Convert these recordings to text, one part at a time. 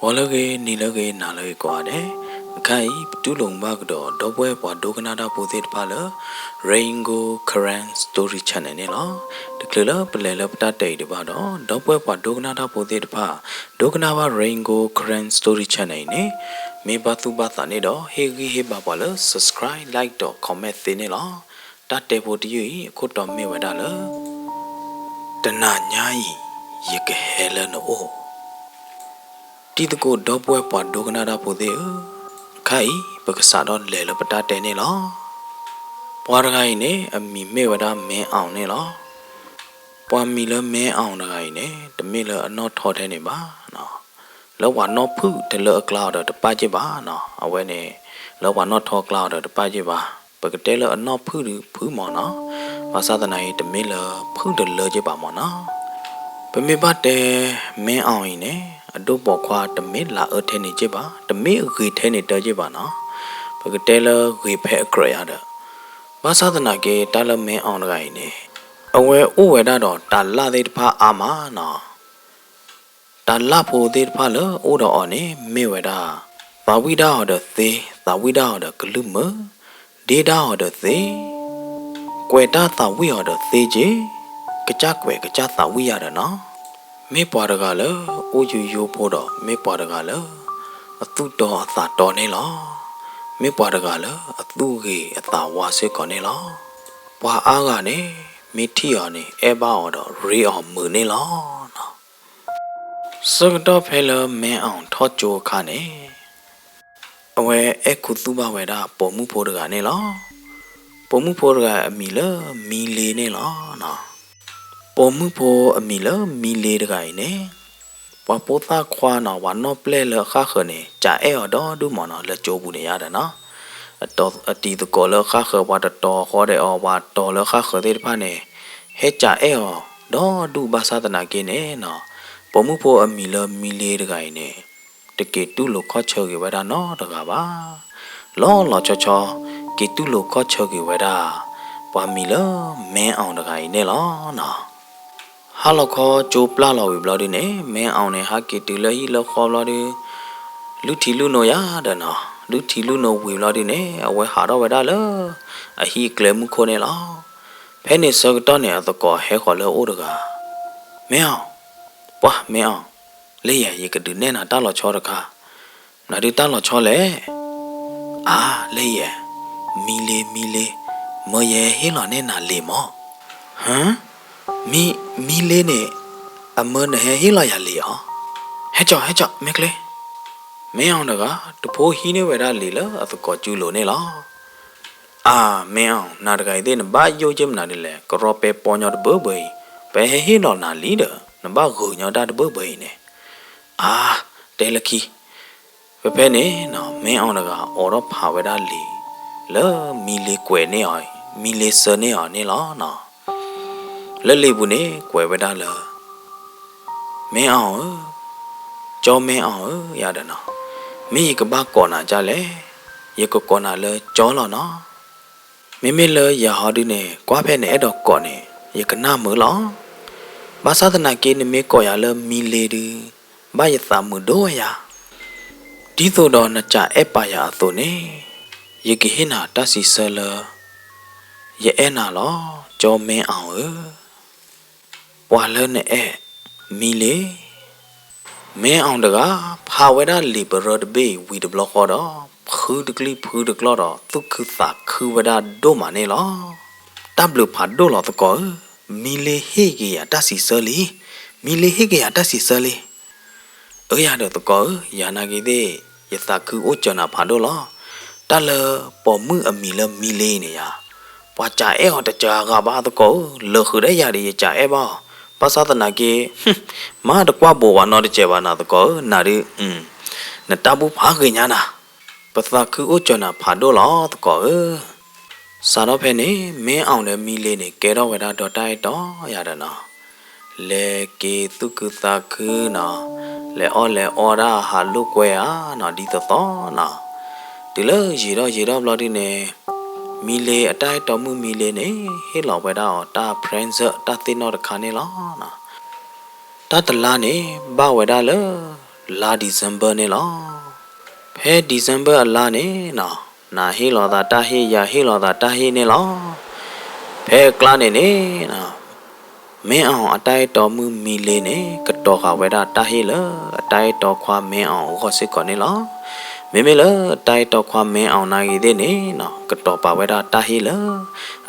ဂီၤလၢအဂ့ၤ, နံၤလၢအဂ့ၤ, နၤလၢအဂ့ၤကိးဂၤဒဲး, အခါအံၤ ပတူၢ်လိာ်မုာ်ဘၣ်ကဒီး ဒီပုၢ်ဝဲၢ်ပှၤဒိကနၣ်တၢ်ဖိသ့ၣ်တဖၣ်လၢ Rain Gold Karen Story Channel န့ၣ်လီၤ. တချုးလၢပလဲၤလၢပတၢ်တဲအံၤဒံးဘၣ်ဒီး ဒီပုၢ်ဝဲၢ်ပှၤဒိကနၣ်တၢ်ဖိသ့ၣ်တဖၣ် ဒိကနၣ်ဘၣ် Rain Gold Karen Story Channel အံၤန့ၣ် မ့ၢ်ဘၣ်သူၣ်ဘၣ်သးန့ၣ်ဒီး ဟ့ၣ်ဂံၢ်ဟ့ၣ်ဘါပှၤလၢ subscribe, like ဒီး comment သ့န့ၣ်လီၤ. တၢ်တဲဖိတယုၢ်အံၤ အခိၣ်တီမ့ၢ်ဝဲဒၣ်လၢ တနၤညါအံၤ ယကဟဲလၢနအိၣ် တံၤသကိးဒီပုၢ်ဝဲၢ်ပှၤဒိကနၣ်တၢ်ဖိသ့ၣ်ဧၢ, အခါအံၤ ပကစးထီၣ်လဲၤလၢပတၢ်တဲန့ၣ်လီၤ. ပှၤတဂၤအံၤန့ၣ် အမံၤမ့ၢ်ဝဲဒၣ် မင်းအောင် န့ၣ်လီၤ. ပှၤမံၤလၢ မင်းအောင် တဂၤအံၤန့ၣ် တမ့ၢ်လၢအနီၣ်ထီထဲန့ၣ်ဘၣ်နီၤ. လၢပှၤနီၣ်ဖုၣ်တလၢအကျါအီၤဒီးတပၣ်က့ၢ်ဘၣ်နီၤ. အဝဲန့ၣ် လၢပှၤနီၣ်ထီကျါအီၤဒီးတပၣ်က့ၢ်ဘၣ်. ပကတဲလၢအနီၣ်ဖုၣ်ဒုးဖုၣ်မၢ်နီၤ. ဘၣ်ဆၣ်သနာ်က့ တမ့ၢ်လၢဖုၣ်တလၢက့ၢ်ဘၣ်မၢ်နီၤ. ပမ့ၢ်ဘၣ်တဲ မင်းအောင် အံၤန့ၣ် အဒိၣ်ပိာ်ခွါတမ့ၢ်လၤအၢထဲန့ၣ်က့ၢ်ဘၣ်, တမ့ၢ်ဂ့ၤထဲန့ၣ်တၢ်က့ၢ်ဘၣ်နီၤ. ပကတဲလၢဂ့ၤဖဲအကြၢးယါဒီး ဘၣ်ဆၣ်သနာ်က့ တၢ်လၢ မင်းအောင် တဂၤအံၤန့ၣ် အဝဲအိၣ်ဝဲဒၣ်ဒီးတၢ်လၣ်သ့ၣ်တဖၣ်အါမးနီၤ. တၢ်လၣ်ဖိသ့ၣ်တဖၣ်လၢအိၣ်ဒီးအီၤန့ၣ် မ့ၢ်ဝဲဒၣ် သးဝံၣ်ဒၣ်အီၤဒီးသ့, သးဝံၣ်ဒၣ်အီၤဒီးကလုၢ်မုာ်, ဒ့ဒၣ်အီၤဒီးသ့, ကွဲးတၢ်သးဝံၣ်အီၤဒီးသ့က့ၢ်, ကစၢ်ကွဲးကစၢ်သးဝံၣ်ယၤဒီးနီၤ. မ့ၢ်ပှၤတဂၤလၢအိၣ်ယိယိဖိဒီး မ့ၢ်ပှၤတဂၤလၢ အသူၣ်တီအသးတီန့ၣ်လီၤ. မ့ၢ်ပှၤတဂၤလၢအသူၣ်ဂ့ၤအသးဝါစ့ၢ်ကီးန့ၣ်လီၤ. ပှၤအါဂၤန့ၣ် မ့ၢ်ထံၣ်အီၤန့ၣ် အဲၣ်ဘၣ်အီၤဒီးရ့အီၤမုာ်န့ၣ်လီၤ. ဆၢကတီၢ်ဖဲလၢ မင်းအောင် ထီၣ်ကၠိအခါန့ၣ် အဝဲအဲၣ်ခူသူၣ်ဘၣ်ဝဲဒၣ် ပိာ်မုၣ်ဖိတဂၤန့ၣ်လီၤ. ပိာ်မုၣ်ဖိတဂၤအမံၤလၢ မံလ့န့ၣ်လီၤ. ပိာ်မုၣ်ဖိအမံၤလၢ မံလ့တဂၤအံၤန့ၣ် ပှၤဖိသၣ်ခွါနီၤ ပှၤနီၣ်ပျဲၢ်လၢအဃၣ်ဃၢၤန့ၣ် စံးအဲၣ်အီၤဒီဒူၣ်မၢ်နီၤ လၢကၠိပူၤန့ၣ်ယါဒီးနီၤ. အတံၤသကိးလၢအဃၣ်ဃၢၤ ပှၤတတီၤဃီဒီးအီၤ ပှၤတီၤလၢအဃၣ်ဃၢၤသ့ၣ်တဖၣ်န့ၣ် ဟဲစံးအဲၣ်အီၤဒီဒူၣ် ဘၣ်ဆၣ်သနာ်က့န့ၣ်နီၤ ပိာ်မုၣ်ဖိအမံၤလၢ မံလ့တဂၤအံၤန့ၣ် တက့ၤတူၢ်လိာ်ခီၣ်ဆၢဂ့ၤဝဲဒၣ်နီတဂၤဘၣ်. လီၤလီၤဆီဆီ က့ၤတူၢ်လိာ်ခီၣ်ဆၢဂ့ၤဝဲဒၣ် ပှၤမံၤလၢ မင်းအောင် တဂၤအံၤန့ၣ်လီၤနီၤ. ဟါလီၤခီကၠိပျၢ်လီၤဝံၤဘျီဒုန့ၣ် မင်းအောင် န့ၣ် ဟးက့ၤတုၤလၢဟံၣ်လၢဃီဘျီဒု လုၢ်ထံလုၢ်နိယါဒီးနီၤ. လုၢ်ထံလုၢ်နိဝံၤဘျီဒုန့ၣ် အဝဲဟးထီၣ်ဝဲဒၣ်လၢ အဟံၣ်အကျဲမုၢ်ခိၣ်န့ၣ်လီၤ. ဖဲန့ၣ်ဆၢကတီၢ်န့ၣ် အသကိးဟဲဃီၤလၢအအိၣ်တဂၤ မင်းအောင်, ပှၤ မင်းအောင်, လၢယဲ ယကဒုးနဲၣ်နၤတၢ်လီၤဆီတခါ. မနုၤဒုးတၢ်လီၤဆီလဲၣ်. အါ လၢယဲ, မံလ့ မံလ့, မၢယဟဲဟ့ၣ်လီၤန့ၢ်နၤလံာ်မၢ်. ဟါ, မံ, မံလ့န့ၣ် အမၢနဟဲဟ့ၣ်လီၤယၤလံာ်ဧါ. ဟဲကၠီ, ဟဲကၠီ, မ့ၢ်ချ့. မင်းအောင် တဂၤ တဖိဟံးန့ၢ်ဝဲဒၣ်လံာ်လၢအသကိးစုလိၤန့ၣ်လီၤ. အါ မင်းအောင်, နၤတဂၤအံၤသ့ၣ် နဘၣ်ယိၣ်က့ၢ်မနုၤဒ်လဲၣ်, ကရီပဲပီညီတဘၢဘၢအံၤ, ပဟဲဟ့ၣ်လီၤနၤလံာ်ဒီး နဘၣ်ဂုာ်ညီတၢ်တဘၢဘၢအံၤန့ၣ်. အါ, တဲလၢခံ. ဖဲဖဲန့ၣ်နီၤ မင်းအောင် တဂၤ အိးထီၣ်ဖးဝဲဒၣ်လံာ် လၢမံလ့ကွဲးန့ၢ်အီၤ, မံလ့ဆှၢန့ၢ်အီၤန့ၣ်လီၤနီၤ. လၢလံာ်ပူၤန့ၣ် ကွဲးဝဲဒၣ်လၢ မင်းအောင်ဧၢ, ကၠီမင်းအောင်ဧၢ ယၤဒီးနီၤ, မ့ၢ်ယကဘၣ်ကိးနၤဒ်လဲၣ်, ယကကိးနၤလၢကၠီလီၤနီၤ. မ့မ့ၢ်လၢယၤဟီဒုန့ၣ် ကွၢ်ဖဲနအဲၣ်ဒိးကိးန့ၣ် ယကနၣ်မုာ်လီၤ. ဘၣ်ဆၣ်သနာ်က့ နမ့ၢ်ကိးယၤလၢမံလ့ဒု ဘၣ်ယသးမုာ်ဒိၣ်ဝဲယၤ. ဒ်သိးဒီးနစံးအဲၣ်ပာ်ယၤအသိးန့ၣ် ယကဟ့ၣ်နၤတၢ်စံးဆၢလၢ ယအဲၣ်နၤလီၤ ကၠီမင်းအောင်ဧၢ. ပှၤလၢနအဲၣ် မံလ့. မင်းအောင် တဂၤ ဖးဝဲဒၣ်လံာ်ပရၢတဘ့ၣ်အံၤဝံၤတဘျီဃီဒီး ဖုတကျံၢ်ဖုတကျီၢ်ဒီး သူၣ်ခုသးခုဝဲဒၣ်ဒိၣ်မးန့ၣ်လီၤ. တၢ်ဘျုးဖးဒိၣ်လီၤသကိးဧၢ, မံလ့ဟ့ၣ်က့ၤယၤတၢ်စံးဆၢလံ, မံလ့ဟ့ၣ်က့ၤယၤတၢ်စံးဆၢလံ. အၢ ယၤဒီးသကိးဧၢ, ယၤနာ်က့သ့ၣ် ယသးခုအိၣ်စၢၤနၤဖးဒိၣ်လီၤ. တၢ်လၢပိာ်မုၣ်အမံၤလၢမံလ့အံၤန့ၣ်ယၤ, ပှၤစံးအဲၣ်အီၤတစှၤဂၤဘၣ်သကိးဧၢ, လၢာ်ဃုာ်ဒီးယၤဒီးယစံးအဲၣ်ဘၣ်အီၤ, ဘၣ်ဆၣ်သနာ်က့ မ့ၢ်တကွၢ်ဘိးဘၣ်နီတစဲးဘၣ်နၤသကိးဧၢ, နၤဒုး နတၢ်ဘူၣ်ဖးဂ့ၤညါနၤ, ပသးခုအိၣ်စၢၤနၤဖးဒိၣ်လီၤသကိးဧၢ. စးထီၣ်ဖဲန့ၣ် မင်းအောင် ဒီးမံလ့န့ၣ် ကဲထီၣ်ဝဲဒၣ်ဒီးတၢ်အဲၣ်တီယၤဒီးနီၤ, လဲၤက့ၤသူၣ်ခုသးခုနီၤ, လဲၤအီၣ်လဲၤအီတၢ်ဟးလိာ်ကွဲဧါနီၤ ဒ်သိးသိးနီၤ. တုၤလၢယံာ်ထီၣ်ယံာ်ထီၣ်ဘျီဒုန့ၣ် မံလ့အတၢ်အဲၣ်တီမုၣ်မံလ့န့ၣ် ဟ့ၣ်လီၤဝဲဒၣ်အီၤတၢ် present တၢ်သ့ၣ်နီၣ်တခါန့ၣ်လီၤ. တၢ်တလါန့ၣ် ဘၣ်ဝဲဒၣ်လၢ လါ December န့ၣ်လီၤ. ဖဲ December အလါန့ၣ်နီၤ, နၤဟ့ၣ်လီၤသးတၢ်ဟ့ၣ် ယၤဟ့ၣ်လီၤသးတၢ်ဟ့ၣ်န့ၣ်လီၤ. ဖဲအကျါန့ၣ်န့ၣ် မင်းအောင်အတၢ်အဲၣ်တီမုၣ်မီလ့န့ၣ် ကတီၤဃာ်ဝဲဒၣ်တၢ်ဟ့ၣ်လၢ အတၢ်အဲၣ်တီခွါ မင်းအောင် အဂီၢ်စ့ၢ်ကီးန့ၣ်လီၤ. မ့မ့ၢ်လၢတၢ်အဲၣ်တီခွါ မင်းအောင် နာ်ဂ့ၤသ့ၣ်န့ၣ်နီၤ, ကတီၤပာ်ဝဲဒၣ်တၢ်ဟ့ၣ်လၢ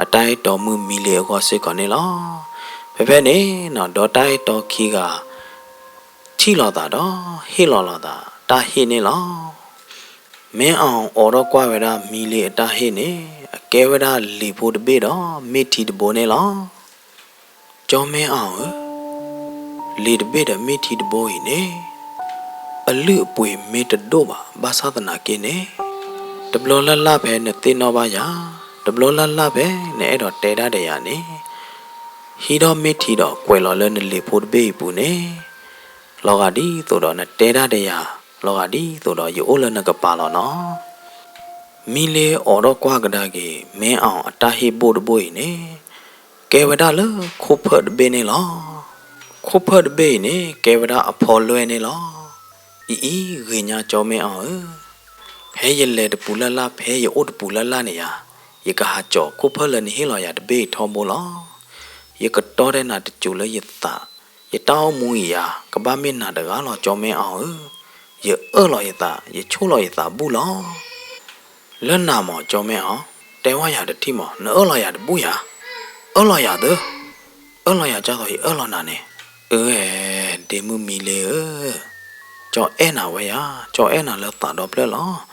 အတၢ်အဲၣ်တီမုၣ်မီလ့အဂီၢ်စ့ၢ်ကီးန့ၣ်လီၤ. ဖဲဖဲန့ၣ်နီၤ, ဒီးတၢ်အဲၣ်တီခံဂၤ ထံၣ်လိာ်သးဒီး ဟ့ၣ်လီၤလိာ်သးတၢ်ဟ့ၣ်န့ၣ်လီၤ. မင်းအောင် အိးထီၣ်ကွၢ်ဝဲဒၣ်မီလ့အတၢ်ဟ့ၣ်န့ၣ် အကဲဝဲဒၣ်လံာ်ဖိတဘ့ၣ်ဒီးမ့ၢ်ထံတဘိန့ၣ်လီၤ. ကၠီမင်းအောင်ဧၢ, လံာ်တဘ့ၣ်ဒီးမ့ၢ်ထံတဘိအံၤန့ၣ် အလုၢ်အပှ့ၤမ့ၢ်တဒိၣ်ဘၣ် ဘၣ်ဆၣ်သနာ်က့န့ၣ် တဘျီလၢ်လၢ်ဖဲနသ့ၣ်နီၣ်ဘၣ်ယၤ, တဘျီလၢ်လၢ်ဖဲနအဲၣ်ဒိးတဲဒၣ်ဒီးယၤန့ၣ် ဟံးထီၣ်မ့ၢ်ထံဒီးကွဲးလီၤလၢနလံာ်ဖိတဘ့ၣ်အံၤပူၤန့ၣ် လီၤဂာ်ဒ်သိးဒီးနတဲဒၣ်ဒီးယၤ, လီၤဂာ်ဒ်သိးဒီးယအိၣ်လၢနကပၤလီၤနီၤ. မီလ့အိးထီၣ်ကွၢ်ကဒါက့ၤ မင်းအောင် အတၢ်ဟ့ၣ်ဘိၣ်တဘိၣ်အံၤန့ၣ် ကဲဝဲဒၣ်လၢခိၣ်ဖၢၣ်တဘ့ၣ်န့ၣ်လီၤ. ခိၣ်ဖၢၣ်တဘ့ၣ်အံၤန့ၣ် ကဲဝဲဒၣ်အဖီလွဲၢ်န့ၣ်လီၤ. အံၤအံၤ ဂ့ၤညါ ကၠီမင်းအောင်ဧၢ, ဖဲယလဲၤတပူၤလၢ်လၢ် ဖဲယအိၣ်တပူၤလၢ်လၢ်န့ၣ်ယၤ, ယကဟးကၠီၤခိၣ်ဖၢၣ်လၢနဟ့ၣ်လီၤယၤတဘ့ၣ်အံၤထီဘိလီၤ. ယကတီၢ်ဒဲးနၤတစိၤလၢယသး, ယတၢ်အိၣ်မူအံၤယၤ ကဘၣ်မ့ၢ်နၤတဂၤလီၤ ကၠီမင်းအောင်ဧၢ, ယအၢၣ်လီၤယသး ယဆိၣ်လီၤယသးဘူၣ်လီၤ. လၢနၤမး ကၠီမင်းအောင်, တဲဝဲယၤတထံၣ်မး နအၢၣ်လီၤယၤတဘူၣ်ယၤ, အၢၣ်လီၤယၤသၢ, အၢၣ်လီၤယၤကၢ်သိးယအၢၣ်လီၤနၤန့ၣ်, အၢ ဒ့မုၣ်မီလ့ဧၢ, ကၠီအဲၣ်နၤဝဲယၤ, ကၠီအဲၣ်နၤလၢသးဒီဖျၢၣ်လီၤ.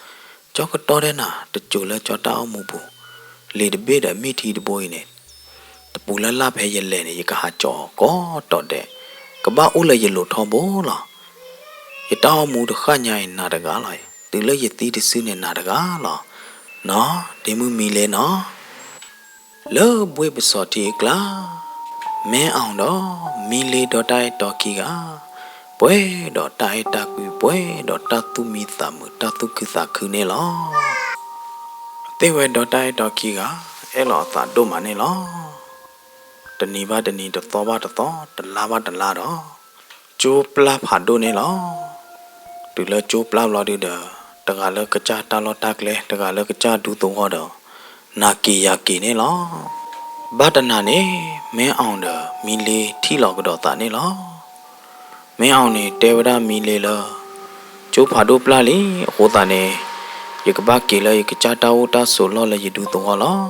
ကၠီကတီၢ်ဒဲးနၤတစိၤလၢကၠီတၢ်အိၣ်မူပူၤ, လံာ်တဘ့ၣ်ဒီးမ့ၢ်ထံတဘိအံၤန့ၣ် တပူၤလၢ်လၢ်ဖဲယလဲၤန့ၣ် ယကဟးကၠီၤကိးတီၤဒဲး, ကဘၣ်အိၣ်လၢယလိၤထီဘိလီၤ. ယတၢ်အိၣ်မူတဃၣ်ညါအံၤနၤတဂၤလီၤ, တုၤလၢယသံတစုန့ၣ်နၤတဂၤလီၤ. နီၢ် ဒ့မုၣ်မီလ့နီၢ်. လၢဘှ့ၣ်ပစီၤထံအကျါ, မင်းအောင်ဒီးမီလ့ဒီးတၢ်အဲၣ်တီခံဂၤ, ပှဲၤဒီးတၢ်အဲၣ်တၢ်ကွံ ပှဲၤဒီးတၢ်သူၣ်မံသးမုာ် တၢ်သူၣ်ခုသးခုန့ၣ်လီၤ. သ့ၣ်ဝဲဒီးတၢ်အဲၣ်တီခံဂၤ အဲၣ်လီၤအသးဒိၣ်မးန့ၣ်လီၤ. တနံၤဘၣ်တနံၤ တသီဘၣ်တသီ တလါဘၣ်တလါဒီး ကၠိပျၢ်ဖးဒိၣ်န့ၣ်လီၤ. တုၤလၢကၠိပျၢ်ဘျီဒုဒီး တဂၤလၢကစၢ်တၢ်လီၢ်တၢ်ကျဲ တဂၤလၢကစၢ်ဒူသဝီဒီး နၤက့ၤယၤက့ၤန့ၣ်လီၤ. ဘၣ်တနၤန့ၣ် မင်းအောင်ဒီးမီလ့ထံၣ်လီၤကဒီးသးန့ၣ်လီၤ. မင်းအောင်န့ၣ် တဲဝဲဒၣ်မီလ့လၢ ကၠိဖးဒိၣ်ပျၢ်လံအဃိသတးန့ၣ် ယကဘၣ်က့ၤလၢယကစၢ်တၢ်အိၣ်တၢ်ဆိးလီၢ်လၢယဒူသဝီလီၤ.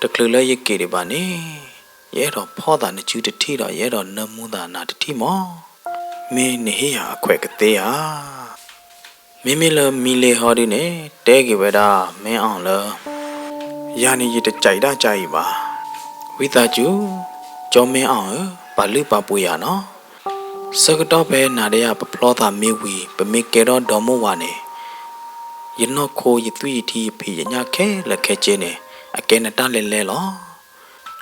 တချုးလၢယက့ၤဒံးဘၣ်န့ၣ် ယအဲၣ်ဒိးဖီၣ်သးနစုတထံၣ်ဒီး ယအဲၣ်ဒိးနၢမူသးနၤတထံၣ်မး. မ့ၢ်နဟ့ၣ်ယၤအခွဲးကသ့ဧါ. မ့မ့ၢ်လၢမီလ့ဟီဒုန့ၣ် တဲက့ၤဝဲဒၣ် မင်းအောင်လၢ ယၤန့ၣ်ယတစဲးဒၣ်ကၢအံၤဘၣ်. ဝံသးစူၤ ကၠီမင်းအောင်ဧၢ, ပာ်လုၢ်ပာ်ပှ့ၤယၤနီၤ. ဆၢကတီၢ်ဖဲနၤဒီးယၤပဖျီသးမ့ၢ်ဝံၤ ပမ့ၢ်ကဲထီၣ်ဒီမါဝၤန့ၣ် ယနီၢ်ခိ ယသွံၣ်ယထံ ယဖံးယညၣ်ခဲလၢာ်ခဲဆ့န့ၣ် အကဲနတၢ်လဲၤလဲလီၤ.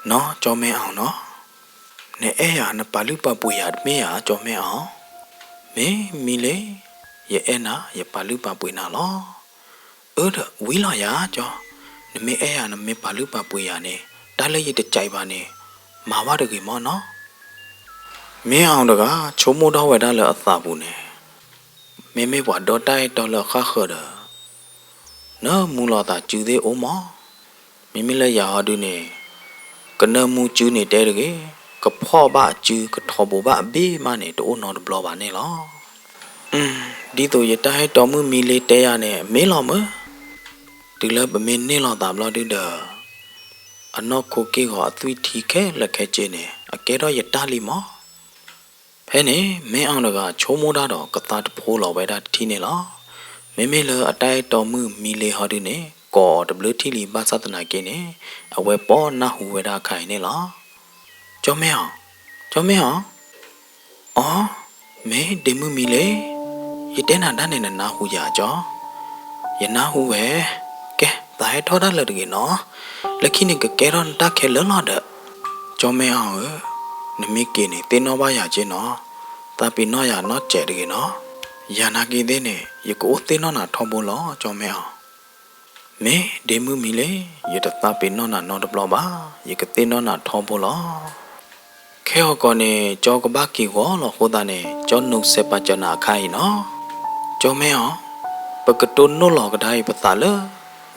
နီၢ် ကၠီမင်းအောင်နီၤ. နအဲၣ်ယၤ နပာ်လုၢ်ပာ်ပှ့ၤယၤတမ့ၢ်ဧါ ကၠီမင်းအောင်. မ့ၢ်မီလ့, ယအဲၣ်နၤ ယပာ်လုၢ်ပာ်ပှ့ၤနၤလီၤ. အၢ ဒီးဝံၤလီၤယၤကၠီ, နမ့ၢ်အဲၣ်ယၤ နမ့ၢ်ပာ်လုၢ်ပာ်ပှ့ၤယၤန့ၣ် တၢ်လၢယတစဲးဘၣ်န့ၣ် မၤဘၣ်တဂ့ၤမးနီၤ. မင်းအောင်တဂၤ ဆိကမိၣ်ထီၣ်ဝဲဒၣ်လၢအသးပူၤန့ၣ် မ့မ့ၢ်ပှၤဒီတၢ်အဲၣ်တီလၢအဃၣ်ဃၢၤဒီး နၢမူလီၤသးစုသ့ၣ်အိၣ်မး. မ့မ့ၢ်လၢယၤဟီဒုန့ၣ် ကနၢမူစုန့ၣ်တဲတဂ့ၤ, ကဖီၣ်ဘၣ်အစု ကထီဘိးဘၣ်အဘ့ၣ်မးန့ၣ် တအိၣ်နီတဘျီဘၣ်န့ၣ်လီၤ. ဒ်သိးယတၢ်အဲၣ်တီမုၣ်မီလ့တဲယၤန့ၣ် မ့ၢ်လီၤမၢ. တုၤလၢပမ့ၢ်န့ၢ်လီၤသးဘျီဒုဒီး အနီၢ်ခိက့ၢ်ဂီၤအသွံၣ်ထံခဲလၢာ်ခဲဆ့န့ၣ် အကဲထီၣ်ယတၢ်လံမး. ဖဲန့ၣ် မင်းအောင်တဂၤ ဆိကမိၣ်တၢ်ဒီးကသါတဖိလီၤဝဲဒၣ်တထံၣ်န့ၣ်လီၤ. မ့မ့ၢ်လၢအတၢ်အဲၣ်တီမုၣ်မီလ့ဟီဒုန့ၣ် ကိးအီၤတဘျုးထံၣ်လံ ဘၣ်ဆၣ်သနာ်က့န့ၣ် အဝဲပိာ်နၢ်ဟူဝဲဒၣ်အခါအံၤန့ၣ်လီၤ. ကၠီမင်းအောင်, ကၠီမင်းအောင်. အိ, မ့ၢ်ဒ့မုၣ်မီလ့, ယတဲနၤတၢ်န့ၣ် နနၢ်ဟူယၤကၠီ. ယနၢ်ဟူဝဲ, ကဲ သးဟဲထီၣ်တၢ်လၢာ်တဂ့ၤနီၤ, လၢခံန့ၣ်ကကဲထီၣ်နတၢ်ခဲလၢာ်လီၤဒီး. ကၠီမင်းအောင်ဧၢ, နမ့ၢ်က့ၤန့ၣ် သ့ၣ်နီၣ်ဘၣ်ယၤက့နီၤ, သးပ့ၤနီၣ်ယၤနီတစဲးတဂ့ၤနီၤ. ယၤနာ်က့သ့ၣ်န့ၣ် ယကအိၣ်သ့ၣ်နီၣ်နၤထီဘိလီၤ ကၠီမင်းအောင်. မ့ၢ်ဒ့မုၣ်မီလ့, ယတသးပ့ၤနီၣ်နၤနီတဘျီဘၣ်, ယကသ့ၣ်နီၣ်နၤထီဘိလီၤ. ခဲဂီၤကီးန့ၣ် ကၠီကဘၣ်က့ၤဂီၤလီၤအဃိသတးန့ၣ် ကၠီနုာ်စဲးပာ်စၢၤနၤအခါအံၤနီၤ. ကၠီမ့အီၣ်, ပကတိၢ်နီၣ်လီၤကဒါအံၤပသးလၢ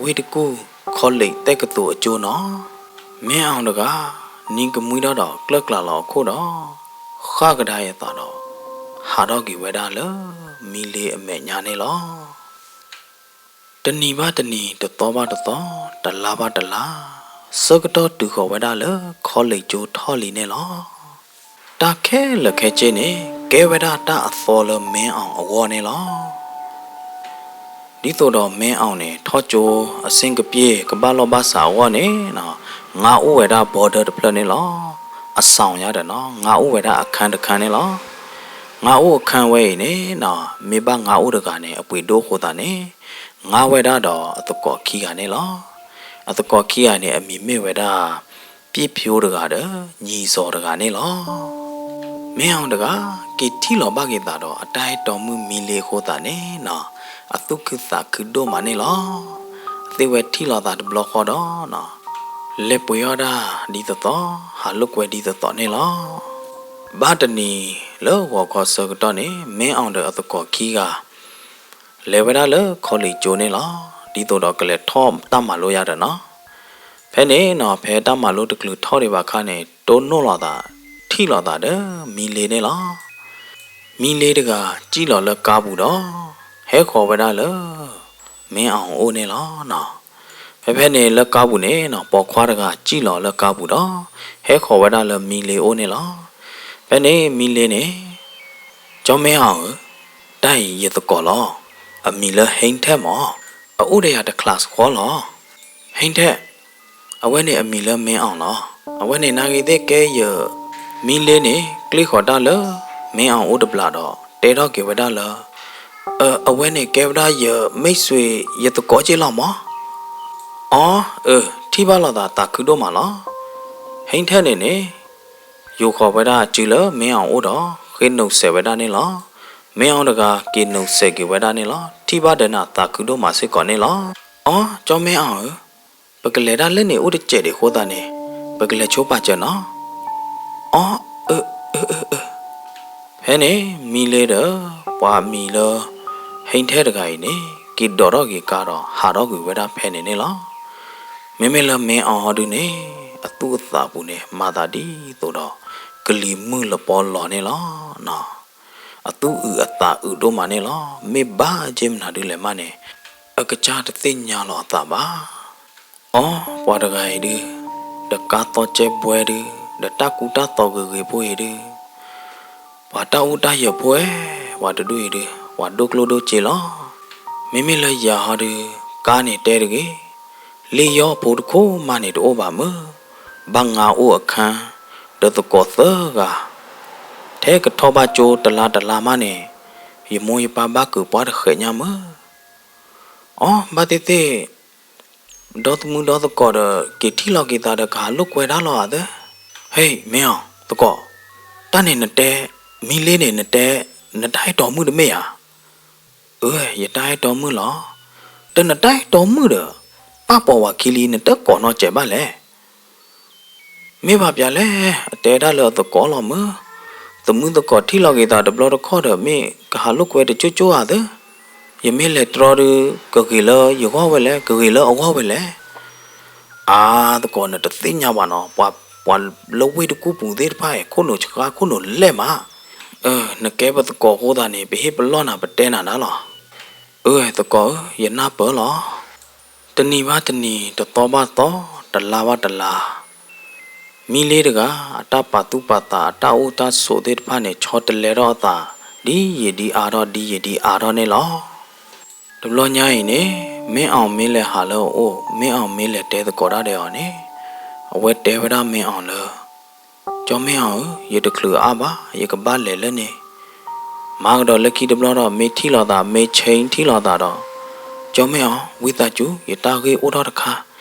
ဝ့ၢ်တကူၣ် college တက္ကသိုလ်အကၠိနီၤ. မ့အီၣ်တဂၤ နံၤကမှံထီၣ်ဒီးကျၢၢ်ကျါလီၤအခိၣ်ဒီး ဃၣ်ကဒါအံၤအသးဒီး ဟးထီၣ်က့ၤဝဲဒၣ်လၢ မံလ့အမဲာ်ညါန့ၣ်လီၤ. တနံၤဘၣ်တနံၤ တသီဘၣ်တသီ တလါဘၣ်တလါ ဆၢကတီၢ်တုၤဃီၤဝဲဒၣ်လၢ college ကၠိထီၣ်လံန့ၣ်လီၤ. တၢ်ခဲလၢာ်ခဲဆ့န့ၣ် ကဲဝဲဒၣ်တၢ်အသီလၢမ့အီၣ်အဂီၢ်န့ၣ်လီၤ. ဒ်သိးဒီးမ့အီၣ်န့ၣ် ထီၣ်ကၠိအဆ့ၣ်ကပ့ၣ် ကဘၣ်လီၢ်ဘၣ်စးအဂီၢ်န့ၣ် ငါအိၣ်ဝဲဒၣ် boarder တဖျၢၣ်န့ၣ်လီၤ. အဆောင်ညါဒီးနီၤ ငါအိၣ်ဝဲဒၣ်အခန်းတခန်းန့ၣ်လီၤ. ငါအိၣ်အခန်းဝဲအံၤန့ၣ်နီၤ မ့ၢ်ဘၣ်ငါအိၣ်တဂၤန့ၣ် အပှ့ၤဒိၣ်အဃိသတးန့ၣ် ငါဝဲဒၣ်ဒီးအသကိးခံဂၤန့ၣ်လီၤ. အသကိးခံဂၤန့ၣ် အမံၤမ့ၢ်ဝဲဒၣ် ပျ့ၣ်ဖၠိတဂၤဒီး ညီစီၤတဂၤန့ၣ်လီၤ. မ့အီၣ်တဂၤ က့ၤထံၣ်လီၤဘၣ်က့ၤသးဒီး အတၢ်အဲၣ်တီမုၣ်မံလ့အဃိသတးန့ၣ်နီၤ အသူၣ်ခုသးခုဒိၣ်မးန့ၣ်လီၤ. အသ့ဝဲထံၣ်လီၤသးတဘျီဃီဒီးနီၤ လဲၤပှ့ၤအီၣ်ဒၣ်ဒ်သိးသိး ဟးလိာ်ကွဲဒ်သိးသိးန့ၣ်လီၤ. ဘၣ်တနံၤလၢဂီၤခီဆၢကတီၢ်န့ၣ် မ့အီၣ်ဒီးအသကိးခံဂၤ လဲၤဝဲဒၣ်လၢ college ကၠိန့ၣ်လီၤ. ဒ်သိးဒီးကလဲၤထီၣ်တၢ်မၤလိယါဒီးနီၤ ဖဲန့ၣ်နီၤ ဖဲတၢ်မၤလိတချုးထီၣ်ဒံးဘၣ်အခါန့ၣ် တိၢ်နီၣ်လီၤသး ထံၣ်လီၤသးဒီး မံလ့န့ၣ်လီၤ. မံလ့တဂၤ စံၣ်လီၤလၢကါပူၤဒီး ဟဲဃီၤဝဲဒၣ်လၢ မ့အီၣ်အိၣ်န့ၣ်လီၤ. ဖဲဖဲန့ၣ်လၢကါပူၤန့ၣ်နီၤ ပိာ်ခွါတဂၤ စံၣ်လီၤလၢကါပူၤဒီး ဟဲဃီၤဝဲဒၣ်လၢမံလ့အိၣ်န့ၣ်လီၤ. ဖဲန့ၣ်မံလ့န့ၣ် ကၠီမ့အီၣ်ဧၢ, တၢ်အံၤယသကိးလီၤ. အမံၤလၢ ဟ့ထဲၣ် မး, အအိၣ်ဒီးယၤတ class ဃီလီၤ. ဟ့ထဲၣ်, အဝဲန့ၣ်အမံၤလၢမ့အီၣ်လီၤ. အဝဲန့ၣ်နာ်ဂ့ၤသ့ၣ်ကဲယ မံလ့န့ၣ် ကျ့ၣ်ဃီၤတၢ်လၢ မ့အီၣ်အိၣ်တဘျီဒီး တဲထီၣ်က့ၤဝဲဒၣ်လၢ အဝဲန့ၣ်ကဲဝဲဒၣ်ယ မိတ်ဆွေ ယသကိးက့လီၤမး. အီ, အၢ, ထံၣ်ဘၣ်လိာ်သးသးခုဒိၣ်မးလီၤ. ဟ့ထဲၣ်န့ၣ်န့ၣ် ယိၤဃီၤဝဲဒၣ်စုလၢမ့အီၣ်အိၣ်ဒီး ဃ့နိးစဲးဝဲဒၣ်န့ၣ်လီၤ. မ့အီၣ်တဂၤက့ၤနိးစဲးက့ၤဝဲဒၣ်န့ၣ်လီၤ. ထံၣ်ဘၣ်ဒီးနၤသးခုဒိၣ်မးစ့ၢ်ကီးန့ၣ်လီၤ. အီ, ကၠီမ့အီၣ်ဧၢ, ပကလဲၤဒၣ်လၢန့ၣ်အိၣ်တစဲးဒံးအဃိသတးန့ၣ် ပကလဲၤဆိပာ်စၢၤနီၤ. အီ, အၢ, အၢ, အၢ, အၢ. ဖဲန့ၣ် မံလ့ဒီး ပှၤမံၤလၢ ဟ့ထဲၣ်တဂၤအံၤန့ၣ် က့ၤဒိးထီၣ်က့ၤကါဒီး ဟးထီၣ်ကွံာ်ဝဲဒၣ်ဖဲန့ၣ်န့ၣ်လီၤ. မ့မ့ၢ်လၢမ့အီၣ်ဟီဒုန့ၣ် အသူၣ်အသးပူၤန့ၣ် မၤသးဒ်သိးဒီး ကလံၤမုၢ်လပီလီၤန့ၣ်လီၤ. အသူၣ်အုးအသးအုးဒိၣ်မးန့ၣ်လီၤ. မ့ၢ်ဘၣ်က့မနုၤဒုလဲၣ်မးန့ၣ် အကစၢ်တသ့ၣ်ညါလီၤအသးဘၣ်. အီ, ပှၤတဂၤအံၤဒု, ဒီးကါသီကဲဘှဲဒု, ဒီးတၢ်ကူတၢ်သိးဂ့ၤဂ့ၤဖိအံၤဒု, ပှၤတၢ်အိၣ်တၢ်ယၢၤဖိဧဲ, ပှၤတဒူၣ်အံၤဒု, ပှၤဒိၣ်ကျိၣ်ဒိၣ်စ့လီၤ. မ့မ့ၢ်လၢယၤဟီဒု, ကါန့ၣ်တဲတဂ့ၤ, လ့ၣ်ယီၢ်ဖိတခိၣ်မးန့ၣ်တအိၣ်ဘၣ်မုၢ်, ဘၣ်ငါအိၣ်အခါ, ဒီးသကိးသၢဂၤ, ထဲကထီၣ်ဘၣ်ကၠိတလါတလါမးန့ၣ်, ယမိၢ်ယပၢ်ဘၣ်ကုးပှၢ်တဃဲးညါမုၢ်. အီ, ဘၣ်သ့ၣ်သ့ၣ် ဒီသမုၢ်ဒီသကိးဒီး က့ၤထံၣ်လီၤက့ၤသးဒီးကဟးလိာ်ကွဲဒၣ်လီၤဧါသၢ. ဟ့ၣ် မ့အီၣ်, သကိး, တၢ်န့ၣ်နတဲ, မံလ့န့ၣ်နတဲ, နတၢ်အဲၣ်တီမုၣ်တမ့ၢ်ဧါ. အၢ ယတၢ်အဲၣ်တီမုၣ်လီၤ. ဒီးနတၢ်အဲၣ်တီမုၣ်ဒီး ပၢ်ပိာ်ဝဲခံလံ နတကိးနီစဲးဘၣ်လဲၣ်. မ့ၢ်ဘၣ်ပျၢ်လဲၣ်, အတဲဒၣ်လၢအသကိးလီၤမုၢ်. သမုၢ်သကိးထံၣ်လီၤက့ၤသးတဘျီတခီၣ်ဒီး မ့ၢ်ကဟးလိာ်ကွဲတကၠိကၠိဧါသၢ. ယမ့ၢ်လဲၤတြီဒုး ကဂ့ၤလၢယဂီၢ်ဝဲလဲၣ်, ကဂ့ၤလၢအဂီၢ်ဝဲလဲၣ်. အါ, သကိးနတသ့ၣ်ညါဘၣ်နီၤ, ပှၤလၢဝ့ၢ်တကူၣ်ပူၤသ့ၣ်တဖၣ်အံၤ ခိၣ်နူာ်ဆှါခိၣ်နူာ်လဲၢ်မး. အၢ နကဲပသကိးအဃိသတးန့ၣ် ပဟ့ၣ်ပလီၢ်နၤပတဲနၤဒၣ်လီၤ. အၢ သကိးဧၢ, ယနၢ်ပၢၢ်လီၤ. တနံၤဘၣ်တနံၤ တသီဘၣ်သီ တလါဘၣ်တလါ မံလ့တဂၤ အတၢ်ပာ်သူၣ်ပာ်သး အတၢ်အိၣ်တၢ်ဆိးသ့ၣ်တဖၣ်န့ၣ် ဆီတလဲထီၣ်အသး ဒ်ယံာ်ဒ်အါထီၣ် ဒ်ယံာ်ဒ်အါထီၣ်န့ၣ်လီၤ. တဘျီညါအံၤန့ၣ် မ့အီၣ်မ့ၢ်လဲၤဟးလၢအအိၣ် မ့အီၣ်မ့ၢ်လဲၤတဲသကိးတၢ်ဒီးအီၤန့ၣ် အဝဲတဲဝဲဒၣ်မ့အီၣ်လၢ ကၠီမ့အီၣ်ဧၢ, ယတချုးအါဘၣ်, ယကဘၣ်လဲၤလၢန့ၣ်. မၤကဒီးလၢခံတဘျီဒီး မ့ၢ်ထံၣ်လိာ်သး မ့ၢ်ဆ့ထံၣ်လိာ်သးဒီး, ကၠီမ့အီၣ်, ဝံသးစူၤ, ယတၢ်ဂ့ၢ်အိၣ်ထီၣ်တခါ,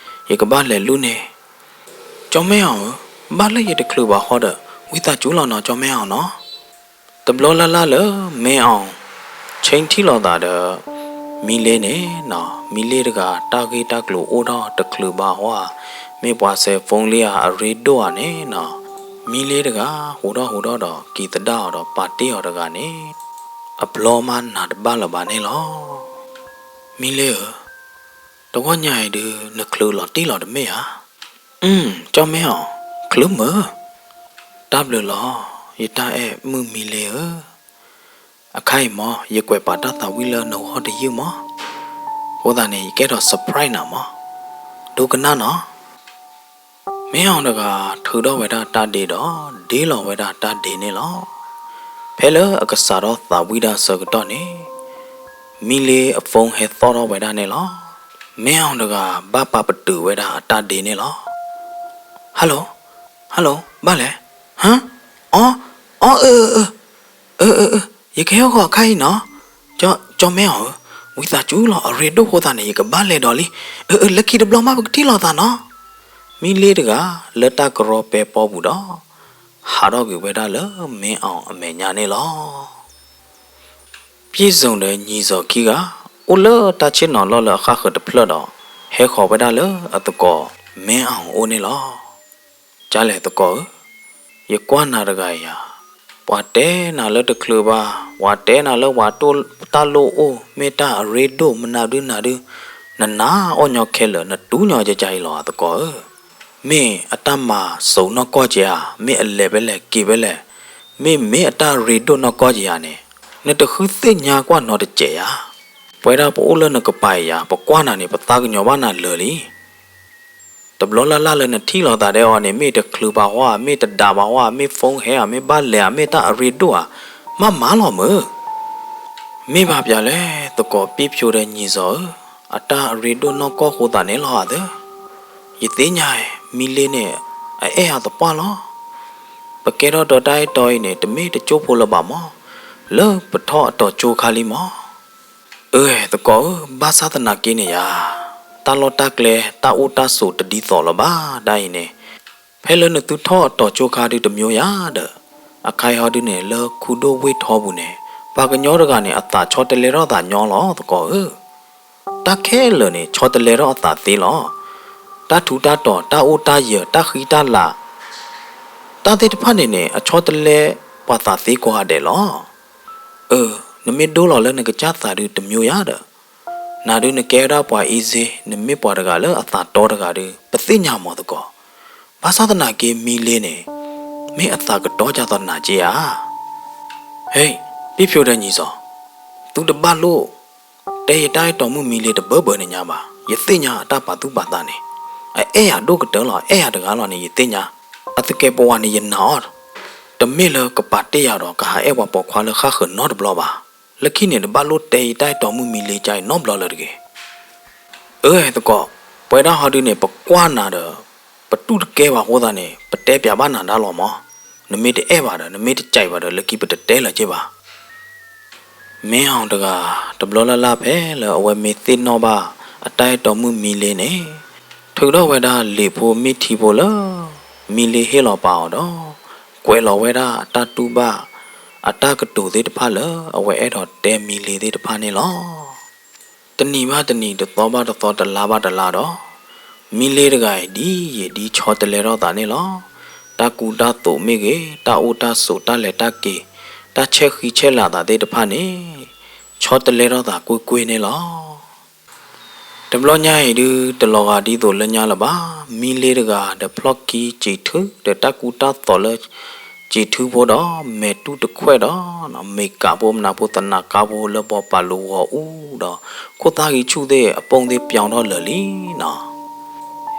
ယကဘၣ်လဲၤလူၤန့ၣ်. ကၠီမ့အီၣ်ဧၢ, ဘၣ်လၢယတချုးဘၣ်ဃီဒီး ဝံသးစူၤလီၤနီၤ ကၠီမ့အီၣ်နီၤ. တဘျီလၢ်လၢ်လၢ မ့အီၣ် ဆ့ထံၣ်လိာ်သးဒီး မံလ့န့ၣ်နီၤ, မံလ့တဂၤ တၢ်ဂ့ၢ်တၢ်ကျိၤအိၣ်ထီၣ်တချုးဘၣ်ဟီဧါ, မ့ၢ်ပှၤစဲးဖိလံဧါ အရ့ဒိၣ်ဧါန့ၣ်နီၤ, မံလ့တဂၤ ဟူးထီၣ်ဟူးထီၣ်ဒီး က့ၤသဒၣ်အီၤဒီး ပာ်တ့ၢ်အီၤတဂၤန့ၣ် အဘျီမးနၤတဘၣ်လၢၤဘၣ်န့ၣ်လီၤ. မံလ့ဧၢ, တဂီၢ်ညါအံၤဒုး နချုးလီၤတံၢ်လီၤတမ့ၢ်ဧါ. အၢ ကၠီမဲအီၤ, ချုးမုာ်, တၢ်ဘျုးလီၤ, ယတၢ်အဲၣ်မုၣ်မံလ့ဧၢ. အခါအံၤမၢ် ယကွဲးပာ်တၢ်သးဝံၣ်လၢနဂီၢ်တယုၢ်မၢ်. အဃိသတးန့ၣ် ယကဲထီၣ် surprise နၤမၢ်. ဒိကနၣ်နီၤ. မ့အီၣ်တဂၤထုးထီၣ်ဝဲဒၣ်တၢ်ဒ့ဒီး ဒ့လီၤဝဲဒၣ်တၢ်ဒ့န့ၣ်လီၤ. ဖဲလၢအကစးထီၣ်သးဝံၣ်ဒၣ်အဆၢကတီၢ်န့ၣ် မံလ့အ phone ဟဲသီၣ်ထီၣ်ဝဲဒၣ်န့ၣ်လီၤ. မ့အီၣ်တဂၤဘၣ်ပာ်ပတုာ်ဝဲဒၣ်အတၢ်ဒ့န့ၣ်လီၤ. Hello, hello, ဘၣ်လဲၣ်. ဟါ, အီ, အီ, အၢ, အၢ, အၢ, ယကဟဲဃီၤအခါအံၤနီၤ. ကၠီမဲအီၤဧၢ, ဝံသးစူၤလီၤ အရ့ဒိၣ်အဃိသတးန့ၣ် ယကဘၣ်လဲၤဒီးလံ. အၢ အၢ လၢခံတဘျီမး ပကထံၣ်လိာ်သးနီၤ. မံလ့တဂၤ လၢတၢ်ကရီပဲပီပူၤဒီး ဟးထီၣ်ကွံာ်ဝဲဒၣ်လၢမ့အီၣ်အမဲာ်ညါန့ၣ်လီၤ. ပြည့်စုံဒီးညီဇော်ခံဂၤ အိၣ်လၢတၢ်ဆ့ၣ်နီၤလီၢ်လၢအဃၣ်ဃၢၤတဖျၢၣ်ဒီး ဟဲဃီၤဝဲဒၣ်လၢအသကိးမ့အီၣ်အအိၣ်န့ၣ်လီၤ. ကၠါလဲၣ်သကိးဧၢ, ယကွၢ်နၤတဂၤအံၤဧါ, ပှၤတဲနၤလၢတချုးဘၣ်, ပှၤတဲနၤလၢပှၤတိၢ်တၢ်လိၣ်အိၣ် မ့ၢ်တၢ်အရ့ဒိၣ်မနုၤဒုနၤဒု, နနာ်အီၣ်ညီခဲလၢာ် နတူၢ်ညီကကါအံၤလီၤသကိးဧၢ. မ့ၢ်အတၢ်မၤစိးနီၢ်ကီၢ်က့ၤဧါ, မ့ၢ်အလဲၤဖဲလဲၣ်က့ၤဖဲလဲၣ်, မ့မ့ၢ်အတၢ်ရ့ဒိၣ်နီၢ်ကီၢ်က့ၤဧါန့ၣ်, နတဃုသ့ၣ်ညါကွၢ်နီတစဲးဧါ. ပဝဲဒၣ်ပအိၣ်လၢနကပၤအံၤဧါ, ပကွၢ်နၤန့ၣ် ပသးကညီၤဘၣ်နၤလၢာ်လံ. တဘျီလၢ်လၢ်လၢနထံၣ်လိာ်သးဒဲးအီၤန့ၣ် မ့ၢ်တချုးဘၣ်ဟီဧါ, မ့ၢ်တဒးဘၣ်ဟီဧါ, မ့ၢ် phone ဟဲဧါ, မ့ၢ်ဘၣ်လဲၤဧါ, မ့ၢ်တၢ်အရ့ဒိၣ်ဧါ, မးမးလီၤမုၢ်. မ့ၢ်ဘၣ်ပၠးလဲၣ်သကိး ပံၣ်ဖျိးဒီးညီဇော်ဧၢ, အတၢ်အရ့ဒိၣ်နီၢ်ကီၢ်ဃိသးန့ၣ်လီၤဧါသၢ. ယသ့ၣ်ညါ မံလ့န့ၣ် အအဲၣ်အသပှၢ်လီၤ. ပကဲထီၣ်ဒီးတၢ်အဲၣ်တီအံၤန့ၣ် တမ့ၢ်တကၠိဖိလၢၤဘၣ်မး, လၢပထီၣ်အတီၤကၠိခါလံမး. အၢ သကိးဧၢ, ဘၣ်ဆၣ်သနာ်က့န့ၣ်ယါ, တၢ်လီၢ်တၢ်ကျဲ တၢ်အိၣ်တၢ်ဆိးတဒ်သိးလၢၤဘၣ်ဒၣ်အံၤန့ၣ်, ဖဲလၢနသုထီၣ်အတီၤကၠိခါဒုတမျိုးယါဒီး, အခါအံၤဟီဒုန့ၣ် လၢခူဒိၣ်ဝ့ၢ်ထီပူၤန့ၣ် ပှၤကညီတဂၤန့ၣ် အသးဆီတလဲထီၣ်သးညီလီၤသကိးဧၢ. တၢ်ခဲလၢာ်န့ၣ် ဆီတလဲထီၣ်အသးသ့လီၤ. တၢ်ထူးတၢ်တီၤ, တၢ်အိၣ်တၢ်ယၢၤ, တၢ်ဃံတၢ်လၤ, တၢ်သ့ၣ်တဖၣ်န့ၣ်န့ၣ် အဆီတလဲပှၤသးသ့ကိးဂၤဒဲးလီၤ. အၢ, နမ့ၢ်ဒိလီၤလၢနကစၢ်သးဒုတမျိုးယါဒီး, နၤဒုနကဲဝဲဒၣ်ပှၤ easy, နမ့ၢ်ပှၤတဂၤလၢအသးတီတဂၤဒု ပသ့ၣ်ညါမးသကိး. ဘၣ်ဆၣ်သနာ်က့မံလ့န့ၣ် မ့ၢ်အသးကတီၤကၢ်သီနၤက့ဧါ. ဟဲ, ပံၣ်ဖျိးဒီးညီဇော်, သုတဘၣ်လိၣ် တဲယတၢ်အဲၣ်တီမုၣ်မံလ့တဘၢဘၢန့ၣ်ညါဘၣ်. ယသ့ၣ်ညါအတၢ်ပာ်သူၣ်ပာ်သးန့ၣ်, အအဲၣ်ယၤဒိၣ်ကတၢၢ်လီၤ, အဲၣ်ယၤတဂၤလီၤန့ၣ် ယသ့ၣ်ညါ. အသကဲးပဝးန့ၣ်ယနာ်အီၤ, တမ့ၢ်လၢကပာ်တ့ၢ်ယၤဒီး ကဟးအဲၣ်ပှၤပိာ်ခွါလၢဃၣ်ဃၢၤနီတဘျီဘၣ်. လၢခံန့ၣ် တဘၣ်လိၣ်တဲယတၢ်အဲၣ်တီမုၣ်မံလ့ကါအံၤနီတဘျီလၢၤတဂ့ၤ. အၢ သကိး, ပဝဲဒၣ်ဟီဒုန့ၣ် ပကွၢ်နၤဒီး ပတူၢ်တကဲဘၣ်အဃိသတးန့ၣ် ပတဲပၠးဘၣ်နၤဒၣ်လီၤမး. နမ့ၢ်တအဲၣ်ဘၣ်ဒီး နမ့ၢ်တကြိုက်ဘၣ်ဒီး လၢခံပတတဲလၢၤက့ဘၣ်. မ့အီၣ်တဂၤ တဘျီလၢ်လၢ်ဖဲလၢအဝဲမ့ၢ်သ့ၣ်နီၣ်ဘၣ် အတၢ်အဲၣ်တီမုၣ်မံလ့န့ၣ်, ထုးထီၣ်ဝဲဒၣ်လံာ်ဖိမ့ၢ်ထံဖိလၢ မံလ့ဟ့ၣ်လီၤပာ်အီၤဒီး ကွဲးလီၤဝဲဒၣ်အတၢ်တူၢ်ဘၣ် အတၢ်ကတိၤသ့ၣ်တဖၣ်လၢ အဝဲအဲၣ်ဒိးတဲမံလ့သ့ၣ်တဖၣ်န့ၣ်လီၤ. တနံၤဘၣ်တနံၤ တသီဘၣ်တသီ တလါဘၣ်တလါဒီး မံလ့တဂၤအံၤ ဒ်ယံာ်ဒ်ဆီတလဲထီၣ်သးန့ၣ်လီၤ. တၢ်ကူတၢ်သိးမ့ၢ်ဂ့ၤ, တၢ်အိၣ်တၢ်ဆိး, တၢ်လဲၤတၢ်က့ၤ, တၢ်ဆဲးဃံဆဲးလၤသးသ့ၣ်တဖၣ်န့ၣ် ဆီတလဲထီၣ်သးကွ့ၢ်ကွ့ၢ်န့ၣ်လီၤ. တဘျီညါအံၤဒု တလီၤဂာ်ဒ်သိးလၢညါလၢၤဘၣ်. မံလ့တဂၤဒီးဖျီၣ်ခံစံးထုဒီးတၢ်ကူတၢ်သိးလၢ စံးထုဖိဒီး မဲာ်တူၢ်တခွဲၣ်ဒီး မ့ၢ်ကးဖိမနၤဖိသနးကါဖိလၢဘီပာ်လိၤဂီၤအူဒီး ခိၣ်သၣ်ဂံၢ်ဆူၣ်သ့ၣ်အပိၢ်သ့ၣ်ပၠီထီၣ်လၢာ်လံနီၤ.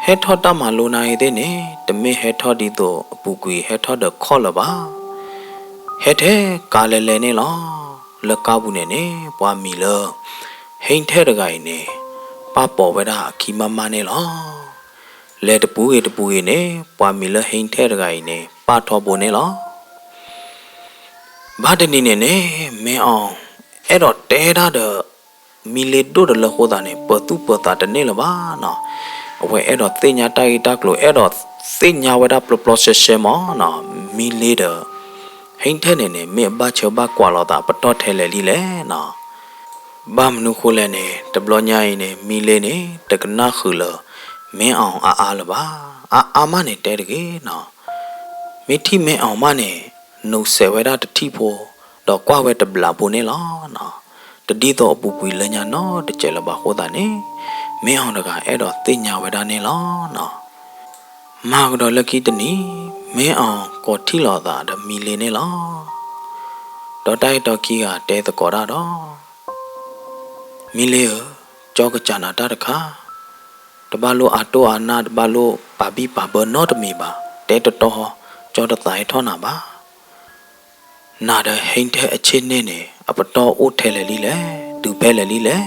ဟဲထီၣ်တၢ်မၤလိနၤအံၤသ့ၣ်န့ၣ် တမ့ၢ်ဟဲထီၣ်ဒ်သိးအပူၤကွံာ်ဟဲထီၣ်ဒီးခီၣ်လၢၤဘၣ်. ဟဲထဲကါလဲၤလဲၤန့ၣ်လီၤ. လၢကါပူၤန့ၣ်န့ၣ် ပှၤမံၤလၢ ဟ့ၣ်ထဲတဂၤအံၤန့ၣ် ပာ်ပိာ်ဝဲဒၣ်အခံမးမးန့ၣ်လီၤ. လဲၤတပူၤဂ့ၤတပူၤဂ့ၤန့ၣ် ပှၤမံၤလၢဟ့ၣ်ထဲတဂၤအံၤန့ၣ် ပာ်ထီဘိန့ၣ်လီၤ. ဘၣ်တနံၤန့ၣ်န့ၣ် မ့အီၣ် အဲၣ်ဒိးတဲတၢ်ဒီး မံလ့ဒိၣ်တလၢအဃိသတးန့ၣ် ပၢၤသူၣ်ပၢၤသးတန့ၢ်လၢၤဘၣ်နီၤ. အဝဲအဲၣ်ဒိးသ့ၣ်ညါတၢ်ဂ့ၢ်တၢ်ကျိၤ အဲၣ်ဒိးသ့ၣ်ညါဝဲဒၣ်ပျီပျီရှဲရှဲမးနီၤ. မံလ့ဒီး ဟ့ၣ်ထဲန့ၣ်န့ၣ် မ့ၢ်အဘၣ်ဆၢဘၣ်ကွၢ်လိာ်သးပတီၢ်ထဲလဲၣ်လံလဲၣ်နီၤ. ဘၣ်မနုၤဃိလဲၣ်န့ၣ် တဘျီညါအံၤန့ၣ် မံလ့န့ၣ် တကနၣ်ဃုာ်လၢ မ့အီၣ်အါအါလၢၤဘၣ်. အါအါမးန့ၣ်တဲတဂ့ၤနီၤ. မ့ၢ်ထံၣ်မ့အီၣ်မးန့ၣ် နုးစဲးဝဲဒၣ်တထံၣ်ဖိ, ဒီးကွၢ်ဝဲတဘျီဖိန့ၣ်လီၤနီၤ. တဒ်သိးအပူၤကွံာ်လၢညါနီတစဲးလၢၤဘၣ်အဃိသတးန့ၣ် မင်းအောင်တဂၤအဲၣ်ဒိးသ့ၣ်ညါဝဲဒၣ်န့ၣ်လီၤနီၤ. မၤကဒီးလၢခံတနံၤ မင်းအောင်ကိးထံၣ်လိာ်သးဒီးမီလ့န့ၣ်လီၤ. ဒီးတၢ်အဲၣ်တီခံဂၤတဲသကိးတၢ်ဒီး မီလ့ဧၢ, ကၠီကစၢ်နၤတၢ်တခါ, တဘၣ်လိၣ်အါတိၢ်အါနၢ် တဘၣ်လိၣ်ပာ်ဘံၣ်ပာ်ဘၢနီတမံၤဘၣ်, တဲတတီ, ကၠီတသးဟဲထီၣ်နၤဘၣ်. နၤဒီးဟဲထဲအဆ့ၣ်န့ၣ်န့ၣ် အပတီၢ်အိၣ်ထဲလဲၣ်လံလဲၣ်, တုၤဖဲလဲၣ်လံလဲၣ်.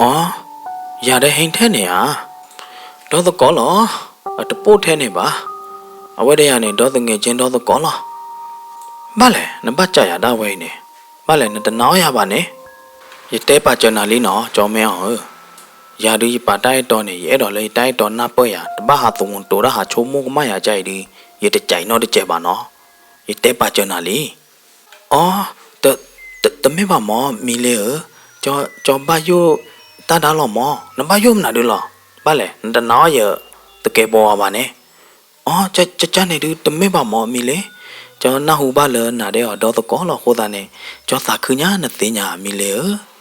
အိ, ယၤဒီးဟဲထဲန့ၣ်ဧါ, ဒီသကိးလီၤ, အတပိၢ်ထဲန့ၣ်ဘၣ်. အဝဲဒီးယၤန့ၣ် ဒီသငဲးကဲဒီသကိးလီၤ. ဘၣ်လဲၣ် နဘၣ်စံးယၤဒၣ်ဝဲအံၤန့ၣ်, ဘၣ်လဲၣ် နတနာ်အီၣ်ယၤဘၣ်န့ၣ်. ယတဲပာ်စၢၤနၤလံနီၤ ကၠီမ့ၢ်အီၤဧၢ, ယၤဒုးယပာ်တၢ်အဲၣ်တီန့ၣ် ယအဲၣ်ဒိးလၢယတၢ်အဲၣ်တီနၢ်ပၢၢ်ယၤ, တဘၣ်ဟးသဝူၤတိၤတၢ်ဟးဆိကမိၣ်ကမၣ်ယၤကအံၤဒုး, ယတစံးနီတစဲးဘၣ်နီၤ. ယတဲပာ်စၢၤနၤလံ. အိ, တမ့ၢ်ဘၣ်မၢ် မံလ့ဧၢ, ကၠီဘၣ်ယိၣ်တၢ်ဒါလီၤမၢ်, နဘၣ်ယိၣ်မနုၤဒုးလီၤ. ဘၣ်လဲၣ် နတနာ်အီၣ်ယၤ သကဲးပဝးဘၣ်န့ၣ်. အိ, ကန့ၣ်ဒုး တမ့ၢ်ဘၣ်မၢ် မံလ့, ကၠီနၢ်ဟူဘၣ်လၢနၤဒဲးအီၤဒီသကိးလီၤအဃိသတးန့ၣ်, ကၠီသးခုညါနသ့ၣ်ညါ မံလ့ဧၢ.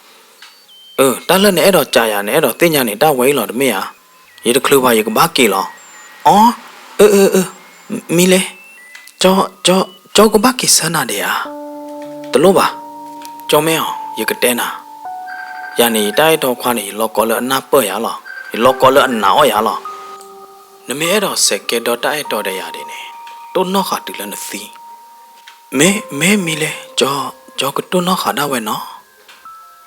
အၢ, တၢ်လၢနအဲၣ်ဒိးစံးယၤ နအဲၣ်ဒိးသ့ၣ်ညါန့ၣ် တၢ်ဝဲအံၤလီၤ တမ့ၢ်ဧါ. ယတချုးဘၣ် ယကဘၣ်က့ၤလီၤ. အိ, အၢ, အၢ, အၢ, မံလ့, ကၠီကဘၣ်က့ၤဆၢနၤဒဲးဧါ. တလိၣ်ဘၣ်, ကၠီမ့ၢ်အီၤ ယကတဲနၤ, ယၤန့ၣ် ယတၢ်အဲၣ်တီခွါန့ၣ် ယလီၤကီလၢအနၢ်ပၢၢ်ယၤလီၤ, ယလီၤကီလၢအနာ်အီၣ်ယၤလီၤ. နမ့ၢ်အဲၣ်ဒိးစဲးကဲဒီးတၢ်အဲၣ်တီဒီးယၤဒ်န့ၣ်, တိၢ်နီၣ်ဃာ်တုၤလၢနသံ. မ့ၢ်, မ့ၢ်မံလ့, ကၠီကတိၢ်နီၣ်ဃာ်ဒၣ်ဝဲနီၤ.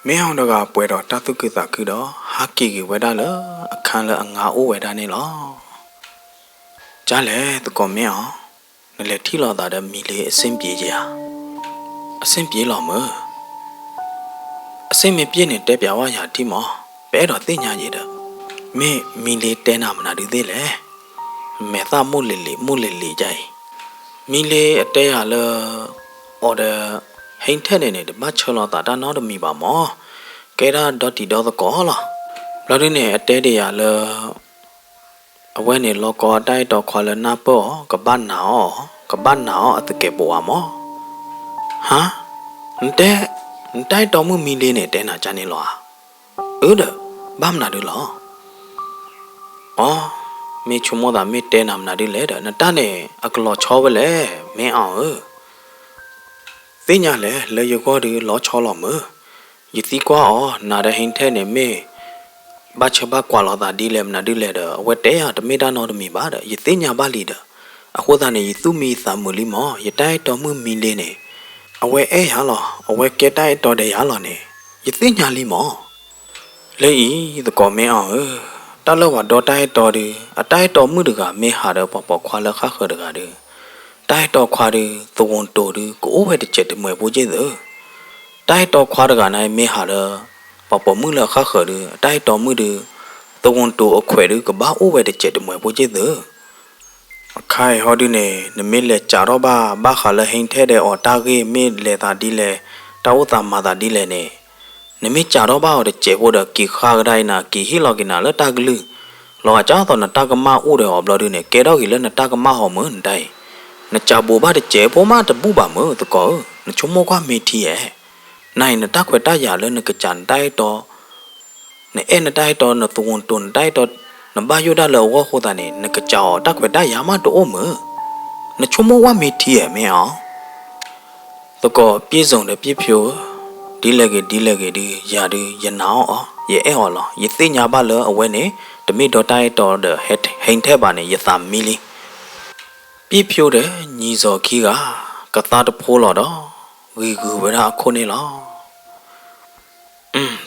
မ့ၢ်အီၤတဂၤပှဲၤဒီးတၢ်သူၣ်ခုသးခုဒီး ဟးက့ၤက့ၤဝဲဒၣ်လၢအခန်းလၢအငါအိၣ်ဝဲဒၣ်န့ၣ်လီၤ. ကၠီလဲၣ် သကိးမ့ၢ်အီၤ, နလဲၤထံၣ်လိာ်သးဒီးမံလ့ အဆင်ပြေဧါ. အဆင်ပြေလီၤမၢ်. အဆင်မ့ၢ်ပြေန့ၣ် တဲပျးဝဲယၤထံၣ်မၢ်, ပအဲၣ်ဒိးသ့ၣ်ညါယဲဒီး. မ့ၢ်မံလ့တဲနၤမနုၤဒုးသ့ၣ်လဲၣ်. မဲာ်သၣ်မိၢ်လ့ၤလ့ၤ မိၢ်လ့ၤလ့ၤဒ်အံၤ. မံလ့အတဲယၤလၢ အီၤဒီး ဟဲထဲန့ၣ်န့ၣ် တဘၣ်ဆၢလီၤသးတၢ်နီတမံၤဘၣ်မၢ်, ကဲဒၣ်ဒီတံၤဒီသကိးလီၤ. ဘျီဒုန့ၣ် အတဲဒ်ယၤလၢ အဝဲန့ၣ်လီၤကီအတၢ်အဲၣ်တီခွါလၢနၢ်ပၢၢ်အီၤ ကဘၣ်နာ်အီၤ, ကဘၣ်နာ်အီၤအသကဲးပဝးမၢ်. ဟါ, နတဲ, နတၢ်အဲၣ်တီမုၣ်မံလ့န့ၣ် တဲနၤကန့ၣ်လီၤဧါ. အၢဒီး, ဘၣ်မနုၤဒုးလီၤ. အိ, မ့ၢ်ဆိကမိၣ်သးမ့ၢ်တဲနၤမနုၤဒုးလဲၣ်ဒီး နတၢ်န့ၣ် အကလီၤဆီဝဲလဲၣ် မ့ၢ်အီၤဧၢ. သ့ၣ်ညါလဲၣ် လၢယဂီၢ်ဒုးလီၤဆီလီၤမၢ်. ယသံကွၢ်အီၤ နၤဒီးဟဲထဲန့ၣ် မ့ၢ်ဘၣ်ဆၢဘၣ်ကွၢ်လိာ်သးဒ်လဲၣ်မနုၤဒ်လဲၣ်ဒီး အဝဲတဲယၤတမ့ၢ်တၢ်နီတမံၤဘၣ်ဒီး ယသ့ၣ်ညါဘၣ်လံဒီး, အဃိသတးန့ၣ် ယသူၣ်မံသးမုာ်လံမၢ်, ယတၢ်အဲၣ်တီမုၣ်မံလ့န့ၣ် အဝဲအဲၣ်ယၤလီၤ, အဝဲကဲတၢ်အဲၣ်တီဒီးယၤလီၤန့ၣ် ယသ့ၣ်ညါလံမၢ်. လၢအံၤ သကိးမ့ၢ်အီၤဧၢ, တၢ်လၢပှၤဒီတၢ်အဲၣ်တီဒုး အတၢ်အဲၣ်တီမုၣ်တဂၤမ့ၢ်ဟးဒီးပှၤပိာ်ခွါလၢအဃၣ်ဃၢၤတဂၤဒီး, တၢ်အဲၣ်တီခွါဒုး သဝူၤတိၤဒုး ကအိၣ်ဝဲတစဲးတမှဲၤဖိက့ၢ်သၢ. တၢ်အဲၣ်တီခွါတဂၤန့ၣ်မ့ၢ်ဟးဒီး ပှၤပိာ်မုၣ်လၢအဃၣ်ဃၢၤဒုး အတၢ်အဲၣ်တီမုၣ်ဒုး သဝူၤတိၤအခွဲးဒုး ကဘၣ်အိၣ်ဝဲတစဲးတမှဲၤဖိက့ၢ်သၢ. အခါအံၤဟီဒုန့ၣ် နမ့ၢ်လဲၤစးထီၣ်ဘၣ် ဘၣ်ဃးလၢဟဲထဲဒီးအီၤတၢ်ဂ့ၢ် မ့ၢ်လဲၤသးဒ်လဲၣ်, တၢ်အိၣ်သးမၤသးဒ်လဲၣ်န့ၣ်, နမ့ၢ်စးထီၣ်ဘၣ်အီၤတစဲးဖိဒီး က့ၤဃါကဒါအံၤနၤ က့ၤဟ့ၣ်လီၤက့ၤနၤလၢတၢ်ကလုၢ်, လီၤဂာ်ကၢ်သိးနတၢ်ကမၣ်အိၣ်ဒီးအီၤဘျီဒုန့ၣ် ကဲထီၣ်က့ၤလၢနတၢ်ကမၣ်ဟီမၢ် နတၢ်အံၤ, နစးဘိးဘၣ်တစဲးဖိမးတဘူၣ်ဘၣ်မၢ် သကိးဧၢ, နဆိကမိၣ်ကွၢ်မ့ၢ်ထံဧါ. နၤအံၤ နတၢ်ခွဲးတၢ်ယာ်လၢနကစးနတၢ်အဲၣ်တီ နအဲၣ်နတၢ်အဲၣ်တီ နသဝူၤတိၤနတၢ်အဲၣ်တီ, နဘၣ်ယိၣ်ဒၣ်လၢအဂီၢ်အဃိသတးန့ၣ် နကစးအီၤတၢ်ခွဲးတၢ်ယာ်မးတအိၣ်မၢ်. နဆိကမိၣ်ကွၢ်မ့ၢ်ထံဧါ မ့ၢ်အီၤ. သကိးပြည့်စုံဒီးပြည့်ဖြိဧၢ, ဒ်လဲၣ်ဂ့ၤဒ်လဲၣ်ဂ့ၤဒုး ယၤဒုး ယနာ်အီၤအီၤ, ယအဲၣ်အီၤလီၤ. ယသ့ၣ်ညါဘၣ်လၢအဝဲန့ၣ် တမ့ၢ်ဒီတၢ်အဲၣ်တီဒီးဟဲထဲဘၣ်န့ၣ် ယသးမံလံ. ပြည့်ဖြိဒီးညီစီၤခံဂၤ ကသါတဖိလီၤဒီး ဂံၤဂုၤဝဲဒၣ်အခိၣ်န့ၣ်လီၤ.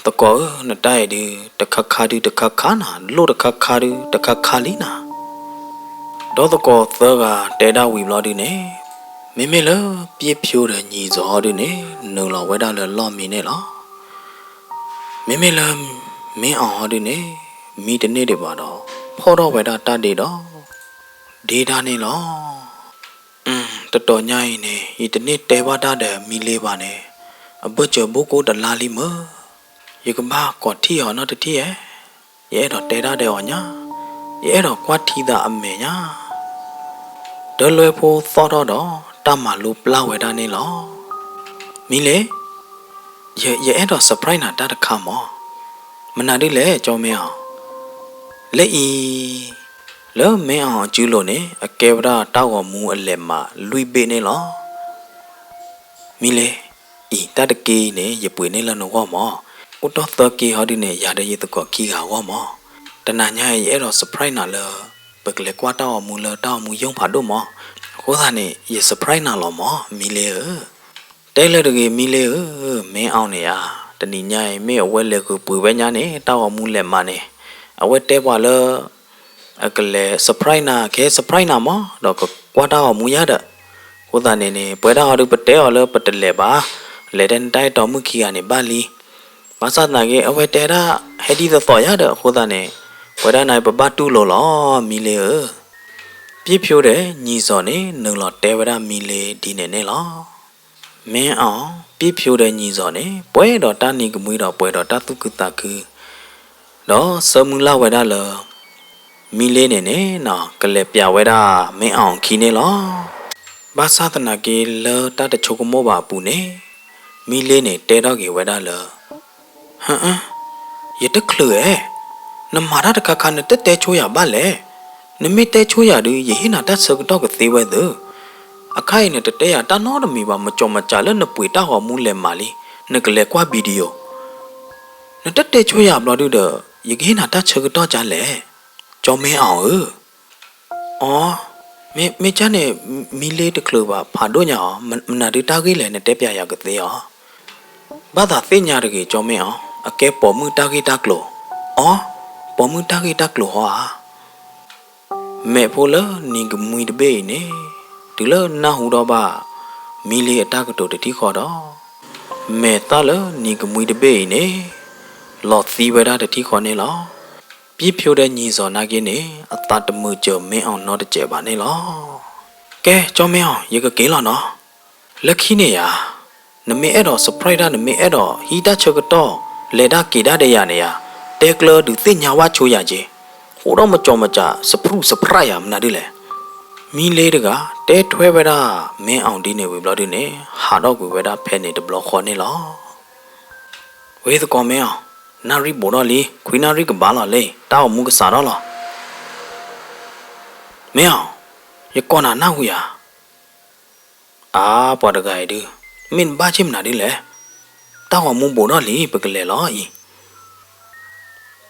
သကိးဧၢ, နတၢ်အံၤဒုး တခါခါဒုးတခါခါနၤ, လိၣ်တခါခါဒုးတခါခါလံနၤ. ဒီးသကိးသၢဂၤတဲဒၣ်ဝံၤဘျီဒုန့ၣ်, မ့မ့ၢ်လၢပြည့်ဖြိဒီးညီစီၤဟီဒုန့ၣ် နုာ်လီၤဝဲဒၣ်လၢလီၢ်မံန့ၣ်လီၤ. မ့မ့ၢ်လၢ မ့ၢ်အီၤဟီဒုန့ၣ် မံတန့ၢ်ဒံးဘၣ်ဒီး ဖီၣ်ထီၣ်ဝဲဒၣ်တၢ်ဒ့ဒီး ဒ့တၢ်န့ၣ်လီၤ. တတီၤညါအံၤန့ၣ် ယတန့ၢ်တဲဘၣ်တၢ်ဒီးမံလ့ဘၣ်န့ၣ် အဘၢၣ်စၢၤဘိၣ်ကိၢ်တလါလံမၢ်. ယကဘၣ်ကိးထံၣ်အီၤနီတထံၣ်ဧါ. ယအဲၣ်ဒိးတဲတၢ်ဒီးအီၤညါ, ယအဲၣ်ဒိးကွၢ်ထံသးအမဲာ်ညါ. ဒီးလွဲဖိသီၣ်ထီၣ်ဒီး တၢ်မၤလိပျၢ်ဝဲဒၣ်န့ၣ်လီၤ. မံလ့, ယ, ယအဲၣ်ဒိး surprise နၤတၢ်တခါမၢ်. မနုၤဒ်လဲၣ် ကၠီမဲအီၤ. လၢအံၤ, လၢမဲအီၤအစုလိၤန့ၣ် အကဲဝဲဒၣ်တၢ်ဂီၤမူအလဲၤမးလွံၢ်ဘ့ၣ်န့ၣ်လီၤ. မံလ့, အံၤ တၢ်တက့ၢ်အံၤန့ၣ် ယပှ့ၤန့ၢ်လၢနဂီၢ်မၢ်. အိၣ်တ့ၢ်သၢက့ၢ်ဟီဒုန့ၣ် ယၤဒီးယသကိးခံဂၤအဂီၢ်မၢ်. တနၤညါအံၤ ယအဲၣ်ဒိး surprise နၤလၢ ပကလဲၤကွၢ်တၢ်ဂီၤမူလၢတၢ်ဂီၤမူရုံဖးဒိၣ်မၢ်. အဃိသတးန့ၣ် ယ surprise နၤလီၤမၢ် မံလ့ဧၢ. တဲလၢတဂ့ၤ မံလ့ဧၢ, မဲအီၤန့ၣ်ဧါ, တနံၤညါအံၤ မ့ၢ်အဝဲလဲၤဃုာ်ပှ့ၤဝဲညါန့ၣ် တၢ်ဂီၤမူလဲၤမးန့ၣ်, အဝဲတဲပှၤလၢ အကလဲၤ surprise နၤ, ကဟဲ surprise နၤမၢ်, ဒီးကကွၢ်တၢ်ဂီၤမူယၤဒီး. အဃိသတးန့ၣ်န့ၣ် ပဝဲဒၣ်ဟီဒုပတဲအီၤလၢပတလဲၤဘၣ်, လဲၤတဲနတၢ်အဲၣ်တီမုၣ်ခံဂၤန့ၣ်ဘၣ်လံ. ဘၣ်ဆၣ်သနာ်က့ အဝဲတဲဒၣ် ဟဲဒ်သိးသိးယၤဒီး အဃိသတးန့ၣ် ပဝဲဒၣ်န့ၣ် ပဘၣ်တူၢ်လိာ်လီၤ မံလ့ဧၢ. ပံၣ်ဖျိဒီးညီၣ်စီၤန့ၣ် နုာ်လီၤတဲဝဲဒၣ်မံလ့ဒ်န့ၣ်န့ၣ်လီၤ. မ့ၢ်အီၤ ပံၣ်ဖျိဒီးညီၣ်စီၤန့ၣ် ပှဲၤဒီးတၢ်နံၤကမှံဒီးပှဲၤဒီးတၢ်သူၣ်ခုသးခု, ဒီးဆၢမုၢ်လၢ်ဝဲဒၣ်လၢ မံလ့န့ၣ်န့ၣ် ကလဲၤပျးဝဲဒၣ်မ့ၢ်အီၤခံန့ၣ်လီၤ. ဘၣ်ဆၣ်သနာ်က့လၢတၢ်တဆိကမိၣ်ဘၣ်အပူၤန့ၣ် မံလ့န့ၣ်တဲထီၣ်က့ၤဝဲဒၣ်လၢ ဟၢ, ယတချုးဧဲ, နမၤတၢ်တခါခါနတတဲဆိယၤဘၣ်လဲၣ်. နမ့ၢ်တဲဆိယၤဒုး ယဟ့ၣ်နၤတၢ်ဆၢကတီၢ်ကသ့ဝဲသၢ. အခါအံၤနတတဲယၤတၢ်နီတမံၤဘၣ် မကၠီမကၠးလၢနပှ့ၤတၢ်ဂီၤမူလဲၤမးလံ, နကလဲၤကွၢ် video. နတတဲဆိယၤဘျီဒုဒီး ယကဟ့ၣ်နၤတၢ်ဆၢကတီၢ်ကလဲၣ်, ကၠီမဲအီၤဧၢ. အီ, မ့ၢ်ကၠၢ်န့ၣ် မံလ့တချုးဘၣ်ဖးဒိၣ်ညါအီၤ, မနုၤဒုးတၢ်ဂ့ၢ်လဲၣ် နတဲပျးယၤကသ့အီၤ. ဘၣ်သးသ့ၣ်ညါတဂ့ၤ ကၠီမဲအီၤ, အကဲပိာ်မုၣ်တၢ်ဂ့ၢ်တၢ်ကျိၤ. အီ, ပိာ်မုၣ်တၢ်ဂ့ၢ်တၢ်ကျိၤဟီဧါ. မဲာ်ဖိလၢနံၤကမှံတဘ့ၣ်အံၤန့ၣ် တုၤလၢနၢ်ဟူထီၣ်ဘၣ် မံလ့အတၢ်ကတိၤတထံၣ်ဃီဒီး မဲာ်သၣ်လၢနံၤကမှံတဘ့ၣ်အံၤန့ၣ် လီၤသံဝဲဒၣ်တထံၣ်ဃီန့ၣ်လီၤ. ပံၣ်ဖျိဒီးညီၣ်စီၤနာ်က့န့ၣ် အသးတမုာ်စၢၤမ့ၢ်အီၤနီတစဲးဘၣ်န့ၣ်လီၤ. ကဲ ကၠီမဲအီၤ ယကက့ၤလီၤနီၤ. လၢခံန့ၣ်ယၤ နမ့ၢ်အဲၣ်ဒိး surprise ဒၣ် နမ့ၢ်အဲၣ်ဒိးဟံးတၢ်ဆၢကတီၢ် လဲၤဒၣ်က့ၤဒၣ်ဒီးယၤန့ၣ်ယၤ တဲကျၢဒုးသ့ၣ်ညါဝဲဆိယၤက့ၤ, အိၣ်ဒီးမကၠီမကၠး surprise surprise ယၤ မနုၤဒ်လဲၣ်. မံလ့တဂၤ တဲထွဲဝဲဒၣ် မ့ၢ်အီၤဒ်န့ၣ်ဝံၤဘျီဒုန့ၣ် ဟးထီၣ်ကွံာ်ဝဲဒၣ်ဖဲန့ၣ်တဘျီဃီန့ၣ်လီၤ. ဝဲသကိးမ့ၢ်အီၤ, နၣ်ရံၣ်ဘူးထီၣ်လံ, ခွံနၣ်ရံၣ်ကဘၣ်လီၤလံ, တၢ်ဂီၤမူကစးထီၣ်လီၤ. မ့ၢ်အီၤ, ယကိးနၤနၢ်ဟူယၤ အါ ပှၤတဂၤအံၤဒုး မ့ၢ်နဘၣ်ဆ့ၣ်မနုၤဒ်လဲၣ်. တၢ်ဂီၤမူဘူးထီၣ်လံ ပကလဲၤလီၤအံၤ.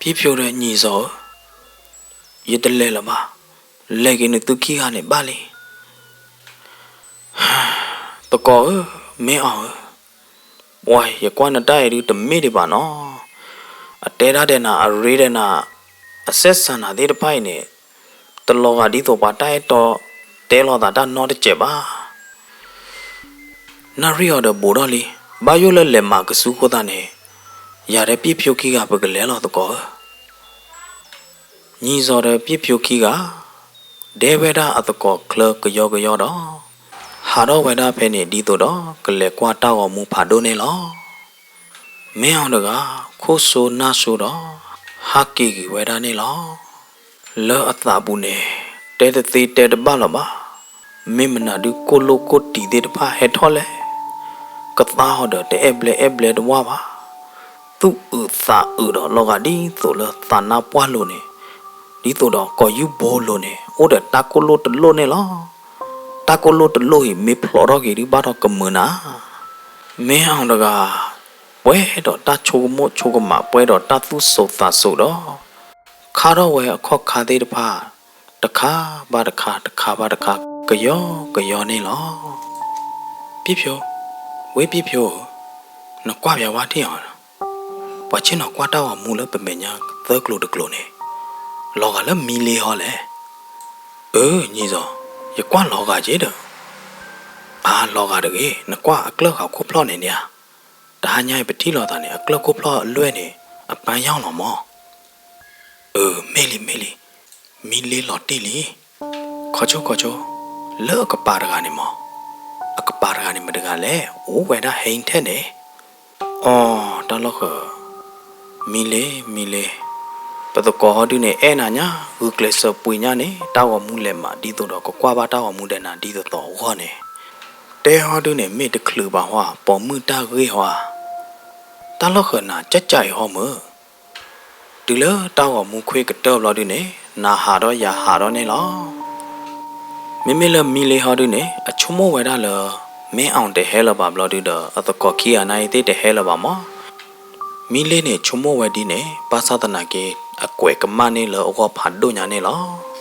ဖံဖျိဒီးညီၣ်စီၤဧၢ, ယတလဲၤလၢၤဘၣ်, လဲၤက့ၤနသုခံဂၤန့ၣ်ဘၣ်လံ. သကိးဧၢ, မ့ၢ်အီၤဧၢ, ပှၤယကွၢ်နတၢ်အံၤဒုးတမ့ၢ်ဒံးဘၣ်နီၤ. အတဲဒၣ်ဒီးနၤ အရ့ဒီးနၤ အစဲးစၢ်နၤသ့ၣ်တဖၣ်အံၤန့ၣ် တလီၤဂာ်ဒ်သိးပှၤတၢ်အဲၣ်တီတဲလိာ်သးတၢ်နီတစဲးဘၣ်. နၣ်ရံၣ်အီၤဒီးဘူးထီၣ်လံ, ဘၣ်ယိၣ်လၢလဲၤမၤကစုအဃိသတးန့ၣ် ယၤဒီးပံဖျိခံဂၤပကလဲၤလီၤသကိးဧၢ. ညီၣ်စီၤဒီးပံဖျိခံဂၤ ဒဲဝဲဒၣ်အသကိးချၢကယီကယီဒီး ဟးထီၣ်ဝဲဒၣ်ဖဲန့ၣ် ဒ်သိးဒီးကလဲၤကွၢ်တၢ်ဂီၤမူဖးဒိၣ်န့ၣ်လီၤ. မ့ၢ်အီၤတဂၤ ခိၣ်စိနၢ်စိဒီး ဟးက့ၤကွံာ်ဝဲဒၣ်န့ၣ်လီၤ. လၢအသးပူၤန့ၣ် တဲတသ့တဲတဘၣ်လၢၤဘၣ်. မ့ၢ်မနုၤဒုး ကိၣ်လိၣ်ကိၣ်တံၤသ့ၣ်တဖၣ်ဟဲထီၣ်လဲၣ်. ကသါအီၤဒီးတအဲၣ်ဘျဲအဲၣ်ဘျဲတဝၢ်ဘၣ်. သူၣ်အုးသးအုးဒီးလီၤဂာ်ဒ်သိးလၢသးနါပှၢ်လိၤန့ၣ်, ဒ်သိးဒီးကီၢ်ယူၢ်ဘိလိၤန့ၣ် အိၣ်ဒီးတၢ်ကိၣ်လိၣ်တလိၣ်န့ၣ်လီၤ. တၢ်ကိၣ်လိၣ်တလိၣ်အံၤ မ့ၢ်ဖျိးထီၣ်က့ၤဒုးဘၣ်ဒီးကမုာ်နၤ. မ့ၢ်အီၤတဂၤ ပှဲၤဒီးတၢ်ဆိကမိၣ်ဆိကမး ပှဲၤဒီးတၢ်သူၣ်စိၤသးစိၤဒီး ခါထီၣ်ဝဲအခီၣ်ခါသ့ၣ်တဖၣ် တခါဘၣ်တခါ တခါဘၣ်တခါ ကယီကယီန့ၣ်လီၤ. ပံဖျိ, ဝဲပံဖျိဧၢ, နကွၢ်ပျးဝဲထံၣ်အီၤ, ပှၤဆ့ၣ်နီၤကွၢ်တၢ်ဂီၤမူလၢပမဲာ်ညါသၢကျိၤတကျိၤန့ၣ် လီၤဂာ်လၢမံလ့ဟီလဲၣ်. အၢ ညီၣ်စီၤ, ယကွၢ်လီၤဂာ်က့ၤဒီး. အါ လီၤဂာ်တဂ့ၤ, နကွၢ်အကျၢၢ်ဃာ်ခိၣ်ဖျီၣ်န့ၣ်န့ၣ်ဧါ. တဟါညါအံၤပထံၣ်လိာ်သးန့ၣ် အကျၢၢ်ခိၣ်ဖျီၣ်အလွဲၢ်န့ၣ် အပန်းရောင်လီၤမး. အၢ မ့ၢ်လံ မ့ၢ်လံ, မံလ့လီၤတံၢ်လံ. ခီဆိ ခီဆိ, လၢအကပၤတဂၤန့ၣ်မး. အကပၤတဂၤန့ၣ်မတၤတဂၤလဲၣ်, အိၣ်ဝဲဒၣ်ဟဲထဲန့ၣ်. အီ တၢ်လီၢ်ဃၢၤ, မံလ့ မံလ့, ပသကိးဟီဒုန့ၣ် အဲၣ်နၤညါ ဂုာ်ကျဲးစၢးပှ့ၤညါန့ၣ် တၢ်ဂီၤမူလဲၤမး ဒ်သိးဒီးကကွၢ်ဘၣ်တၢ်ဂီၤမူဒီးနၤဒ်သိးသိးအဂီၢ်န့ၣ်. တဲဟီဒုန့ၣ် မ့ၢ်တချုးဘၣ်ဟီဧါ, ပိာ်မုၣ်တၢ်ဂ့ၢ်ဟီဧါ, တၢ်လီၢ်ဃၢၤနၤကၠၢ်ကၠၢ်အံၤဟီမၢ်. တုၤလၢတၢ်ဂီၤမူခွ့ကတၢၢ်ဘျီဒုန့ၣ် နၤဟးဒီးယၤဟးဒီးန့ၣ်လီၤ. မ့မ့ၢ်လၢမံလ့ဟီဒုန့ၣ် အဆိကမိၣ်ဝဲဒၣ်လၢ မင်းအောင်တဟဲလၢၤဘၣ်ဘျီဒုဒီး အသကိးခံဂၤနာ်အံၤသ့ၣ်တဟဲလၢၤဘၣ်မၢ်. မံလ့န့ၣ်ဆိကမိၣ်ဝဲဒ်န့ၣ် ဘၣ်ဆၣ်သနာ်က့ အကွဲးကမၣ်န့ၢ်လၢအဂီၢ်ဖးဒိၣ်ညါန့ၣ်လီၤ.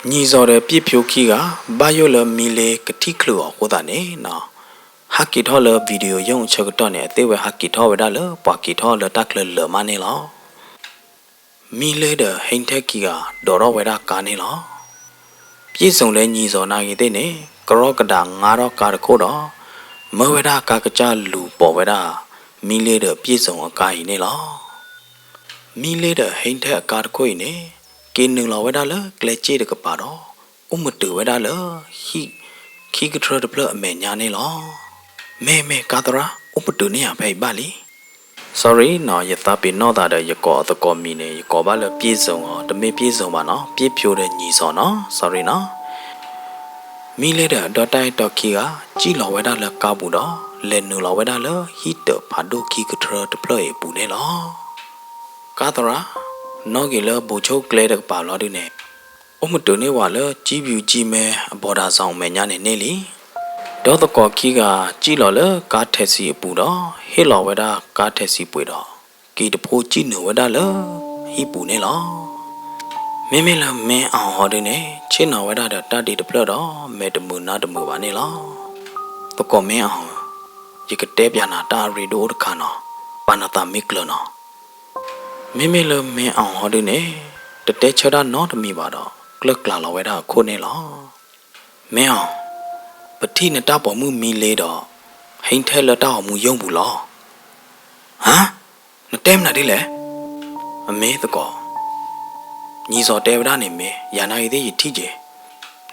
ညီစီၤဒီးပြည့်ဖြိုခံဂၤ ဘၣ်ယိၣ်လၢမံလ့ကထံၣ်ချုးအီၤအဃိသတးန့ၣ်နီၤ, ဟးက့ၤထီၣ်လၢ video ရုံးအဆၢကတီၢ်န့ၣ် အသ့ၣ်ဝဲဟးက့ၤထီၣ်ဝဲဒၣ်လၢပှၤက့ၤထီၣ်လၢတၢ်ချၢလၢာ်မးန့ၣ်လီၤ. မံလ့ဒီးဟ့ထဲခံဂၤ ဒိးထီၣ်ဝဲဒၣ်ကါန့ၣ်လီၤ. ပြည့်စုံဒီးညီစီၤနာ်ဂ့ၤသ့ၣ်န့ၣ် ကရီကဒးငါထီၣ်ကါတခိၣ်ဒီး မၢဝဲဒၣ်ကါကစၢ်လူၤပိာ်ဝဲဒၣ် မံလ့ဒီးပြည့်စုံအကါအံၤန့ၣ်လီၤ. မံလ့ဒီးဟ့ထဲအကါတခိၣ်အံၤန့ၣ် က့ၤနုာ်လီၤဝဲဒၣ်လၢကျဲစ့ၣ်တကပၤဒီး အိၣ်မုာ်တုာ်ဝဲဒၣ်လၢ ဟံၣ်ခံကထြၢတဖျၢၣ်အမဲာ်ညါန့ၣ်လီၤ. မ့ၢ်မ့ၢ်ကါသရၣ် အိၣ်မုာ်တုာ်န့ၢ်ယၤဖဲအံၤဘၣ်လံ. Sorry နီၤ, ယသးပ့ၤနီၣ်သးဒီးယကိးအသကိးမံၤန့ၣ် ယကိးဘၣ်လၢပြည့်စုံအီၤ, တမ့ၢ်ပြည့်စုံဘၣ်နီၤ, ပြည့်ဖြိုဒီးညီစီၤနီၤ, sorry နီၤ. မံလ့ဒီးဒီးတၢ်အဲၣ်တီခံဂၤ စံၣ်လီၤဝဲဒၣ်လၢကါပူၤဒီး လဲၤနုာ်လီၤဝဲဒၣ်လၢဟံၣ်တၢးဖးဒိၣ်ခံကထြၢတဖျၢၣ်အံၤအပူၤန့ၣ်လီၤ. ကါသရၣ် နီၣ်ဂ့ၤလၢဘိးဆိၣ်ကျဲတကပၤလီၤဒုန့ၣ် အိၣ်မုာ်တုာ်န့ၢ်ဝဲလၢ ကၠံဘျူးကၠံမဲ အဘီဒၣ်စီၤအမဲာ်ညါန့ၣ်န့ၢ်လံ. ဒီးသကိးခံဂၤ စံၣ်လီၤလၢကါထဲးစံၤအပူၤဒီး ဟ့ၣ်လီၤဝဲဒၣ်ကါထဲးစံၤပှ့ၤဒီး က့ၤတဖိစံၣ်နုာ်ဝဲဒၣ်လၢ ဟံၣ်ပူၤန့ၣ်လီၤ. မ့မ့ၢ်လၢမ့ၢ်အီၤဟီဒုန့ၣ် ဆ့ၣ်နီၤဝဲဒၣ်ဒီးတၢ်ဒ့တဖျၢၣ်ဒီး မဲာ်တမုာ်နါတမုာ်ဘၣ်န့ၣ်လီၤ. သကိးမ့ၢ်အီၤဧၢ, ယကတဲပၠးနၤတၢ်အရ့ဒိၣ်အိၣ်တခါနီၤ, ပာ်နသးမ့ၢ်ကျၢၤနီၤ. မ့မ့ၢ်လၢမ့ၢ်အီၤဟီဒုန့ၣ် တတဲဆၢတၢ်နီတမံၤဘၣ်ဒီး ကျၢၢ်ကျါလီၤဝဲဒၣ်အခိၣ်န့ၣ်လီၤ. မ့ၢ်အီၤ, ပထံၣ်နတၢ်ပိာ်မုၣ်မံလ့ဒီး ဟ့ထဲလၢတၢ်ဂီၤမူရုံးပူၤလီၤ. ဟါ, နတဲမနုၤဒ်လဲၣ်. အမ့ၢ်သကိး ညီစီၤတဲဝဲဒၣ်န့ၣ်မ့ၢ် ယၤနာ်ဂ့ၤသ့ၣ်ယထံၣ်က့ၤ,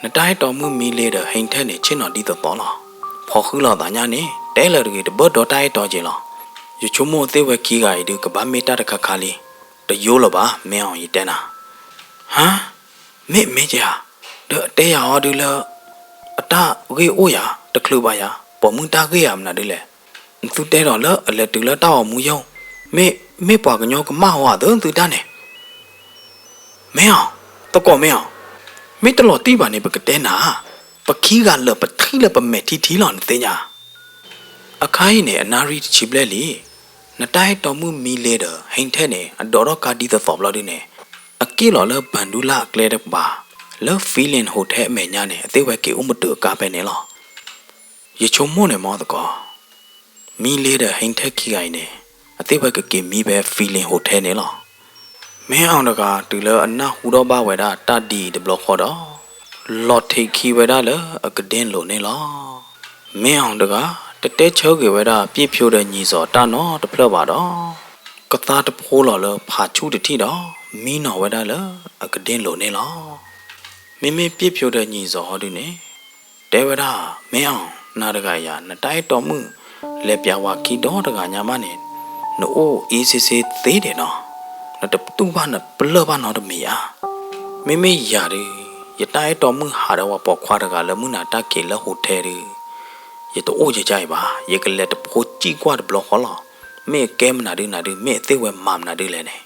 နတၢ်အဲၣ်တီမုၣ်မံလ့ဒီးဟ့ထဲန့ၣ် ဆ့ၣ်နီၤဒ်သိးသိးလီၤ. ဖီၣ်ဃံလီၤသးညါန့ၣ် တဲလၢၤတဂ့ၤ တဘၣ်ဒီတၢ်အဲၣ်တီက့ၤလီၤ. ယဆိကမိၣ်သ့ၣ်ဝဲခံဂၤအံၤဒုး ကဘၣ်မ့ၢ်တၢ်တခါခါလံ. တယိလၢၤဘၣ် မ့ၢ်အီၤ ယတဲနၤ. ဟါ, မ့ၢ်မ့ၢ်က့ၤဧါ, ဒီးအတဲယၤဟီဒုလၢ အတၢ်ဂ့ၢ်အိၣ်ယၤ တချုးဘၣ်ယၤ ပိာ်မုၣ်တၢ်ဂ့ၢ်ဧါ မနုၤဒ်လဲၣ်. နသုတဲဒီးလၢအလဲၤတုၤလၢတၢ်ဂီၤမူရုံး, မ့ၢ် မ့ၢ်ပှၤကညီကမၣ်ဟီဧါ သုသုတၢ်န့ၣ်. မ့ၢ်အီၤ, သကိးမ့ၢ်အီၤ, မ့ၢ်တလီၤတံၢ်ဘၣ်န့ၣ် ပကတဲနၤ, ပခံဂၤလၢာ်ပထံၣ်လၢပမဲာ်ထံထံလီၤ နသ့ၣ်ညါ. အခါအံၤန့ၣ် အနၣ်ရံၣ်တဆံဘျဲၣ်လံ. နတၢ်အဲၣ်တီမုၣ်မံလ့ဒီး ဟ့ထဲန့ၣ် အဒိးထီၣ်ကါဒ်သိးသိးဘျီဒုန့ၣ် အက့ၣ်လီၤလၢဘၣ်ဒူလၢအကျဲတကပၤ လၢ Feeling Hotel အမဲာ်ညါန့ၣ် အသ့ၣ်ဝဲက့ၤအိၣ်မုာ်တုာ်အကါဖဲန့ၣ်လီၤ. ယဆိကမိၣ်န့ၣ်မ့ၢ်သကိး မံလ့ဒီးဟ့ထဲခံဂၤအံၤန့ၣ် အသ့ၣ်ဝဲကက့ၤမံဖဲ Feeling Hotel န့ၣ်လီၤ. မ့ၢ်အီၤတဂၤ တုၤလၢအနၢ်ဟူထီၣ်ဘၣ်ဝဲဒၣ်တၢ်ဒ်အံၤတဘျီဃီဒီး လီၤထံးခံဝဲဒၣ်လၢအကဒ့လိၤန့ၣ်လီၤ. မ့ၢ်အီၤတဂၤ တတဲဆၢဂ့ၤဝဲဒၣ်ပြည့်ဖြိုဒီးညီစီၤတၢ်နီတဖျၢၣ်ဘၣ်ဒီး ကသါတဖိလီၤလၢဖးဆူၣ်တထံၣ်ဒီး မံနီၤဝဲဒၣ်လၢအကဒ့လိၤန့ၣ်လီၤ. မ့မ့ၢ်ပြည့်ဖြိုဒီးညီစီၤဟီဒုန့ၣ် တဲဝဲဒၣ်, မ့ၢ်အီၤ, နၤတဂၤယၤ နတၢ်အဲၣ်တီမုၣ် လဲၤပၠးဝၤခံဒီတဂၤညါမးန့ၣ် နအိၣ်အ့စ့စ့သ့ဒဲးနီၤ, နတတူၢ်ဘၣ်နပလၢၢ်ဘၣ်နီတမံၤဧါ. မ့မ့ၢ်ယၤဒုး ယတၢ်အဲၣ်တီမုၣ်ဟးဒီးပှၤပိာ်ခွါတဂၤလၢမုၢ်နၤတၢ်က့ၤလၢ hotel ဒုး ယတအိၣ်ယကအံၤဘၣ်, ယကလဲၤတဖိစံၣ်ကွၢ်တဘျီဃီလီၤ. မ့ၢ်အကဲမနုၤဒုနၤဒု မ့ၢ်အသ့ၣ်ဝဲမၤမနုၤဒုလဲၣ်န့ၣ်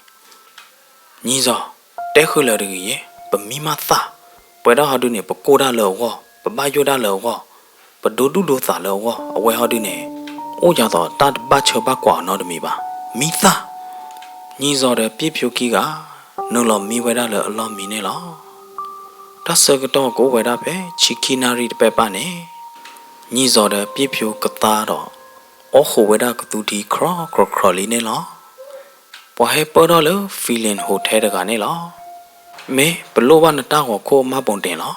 ညီစီၤ, တဲဃုာ်လၢာ်တဂ့ၤ, ပမံမးသၣ်, ပှဲၤဒၣ်ဟီဒုန့ၣ် ပကိၢ်ဒၣ်လၢအဂီၢ်, ပဘၣ်ယိၣ်ဒၣ်လၢအဂီၢ်, ပဒိဒူၣ်ဒိသးလၢအဂီၢ်, အဝဲဟီဒုန့ၣ် အိၣ်ယၤသိးတၢ်တဘၣ်ဆၢဘၣ်ကွၢ်အီၤနီတမံၤဘၣ်, မံသၣ်. ညီစီၤဒီးပြည့်ဖြိုခံဂၤ နုာ်လီၤမံဝဲဒၣ်လၢအလီၢ်မံန့ၣ်လီၤ. တၢ်ဆၢကတီၢ်ကအိၣ်ဝဲဒၣ်ဖဲဆံခံနၣ်ရံၣ်တပဲၢ်ပၢ်န့ၣ် ညီစီၤဒီးပြည့်ဖြိုကသါဒီး အီၣ်ဃုာ်ဝဲဒၣ်ကသူထံခရီခရီခရီလံန့ၣ်လီၤ. ပှၤဟဲပၢၢ်ထီၣ်လၢ Feeling Hotel တဂၤန့ၣ်လီၤ. မ့ၢ်ပလိၣ်ဘၣ်နတၢ်ဂီၤခိၣ်မှတ်ပုံတင်လီၤ.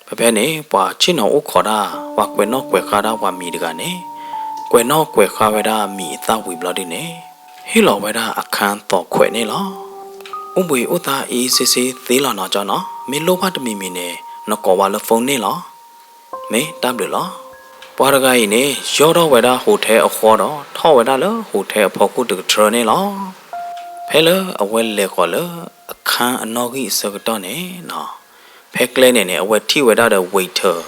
ဖဲဖဲန့ၣ် ပှၤဆ့ၣ်နီၤအိၣ်ခိးဒၣ် ပှၤကွဲးနီၣ်ကွဲးဃါဒၣ်ပှၤမံၤတဂၤန့ၣ် ကွဲးနီၣ်ကွဲးဃါဝဲဒၣ်မံၤအသၣ်ဝံၤဘျီဒုန့ၣ် ဟ့ၣ်လီၤဝဲဒၣ်အခန်းသော့ခွဲးန့ၣ်လီၤ. အိၣ်ဘှံးအိၣ်သါအ့ၣ်စ့စ့သ့လီၤနီၤကၠီနီၤ, မ့ၢ်လိၣ်ဘၣ်တမံၤမံၤန့ၣ် နကိးဝဲလၢ phone န့ၣ်လီၤ. မ့ၢ်တၢ်ဘျုးလီၤ. ပှၤတဂၤအံၤန့ၣ် ယီၢ်ထီၣ်ဝဲဒၣ် hotel အဃီဒီး ထီၣ်ဝဲဒၣ်လၢ hotel အဖီခိၣ်တကထြၢန့ၣ်လီၤ. ဖဲလၢအဝဲလဲၤဃီၤလၢ အခန်း အနီၣ်ဂံၢ်အဆၢကတီၢ်န့ၣ်နီၤ, ဖဲကျဲန့ၣ်န့ၣ် အဝဲထံၣ်ဝဲဒၣ်ဒီး waiter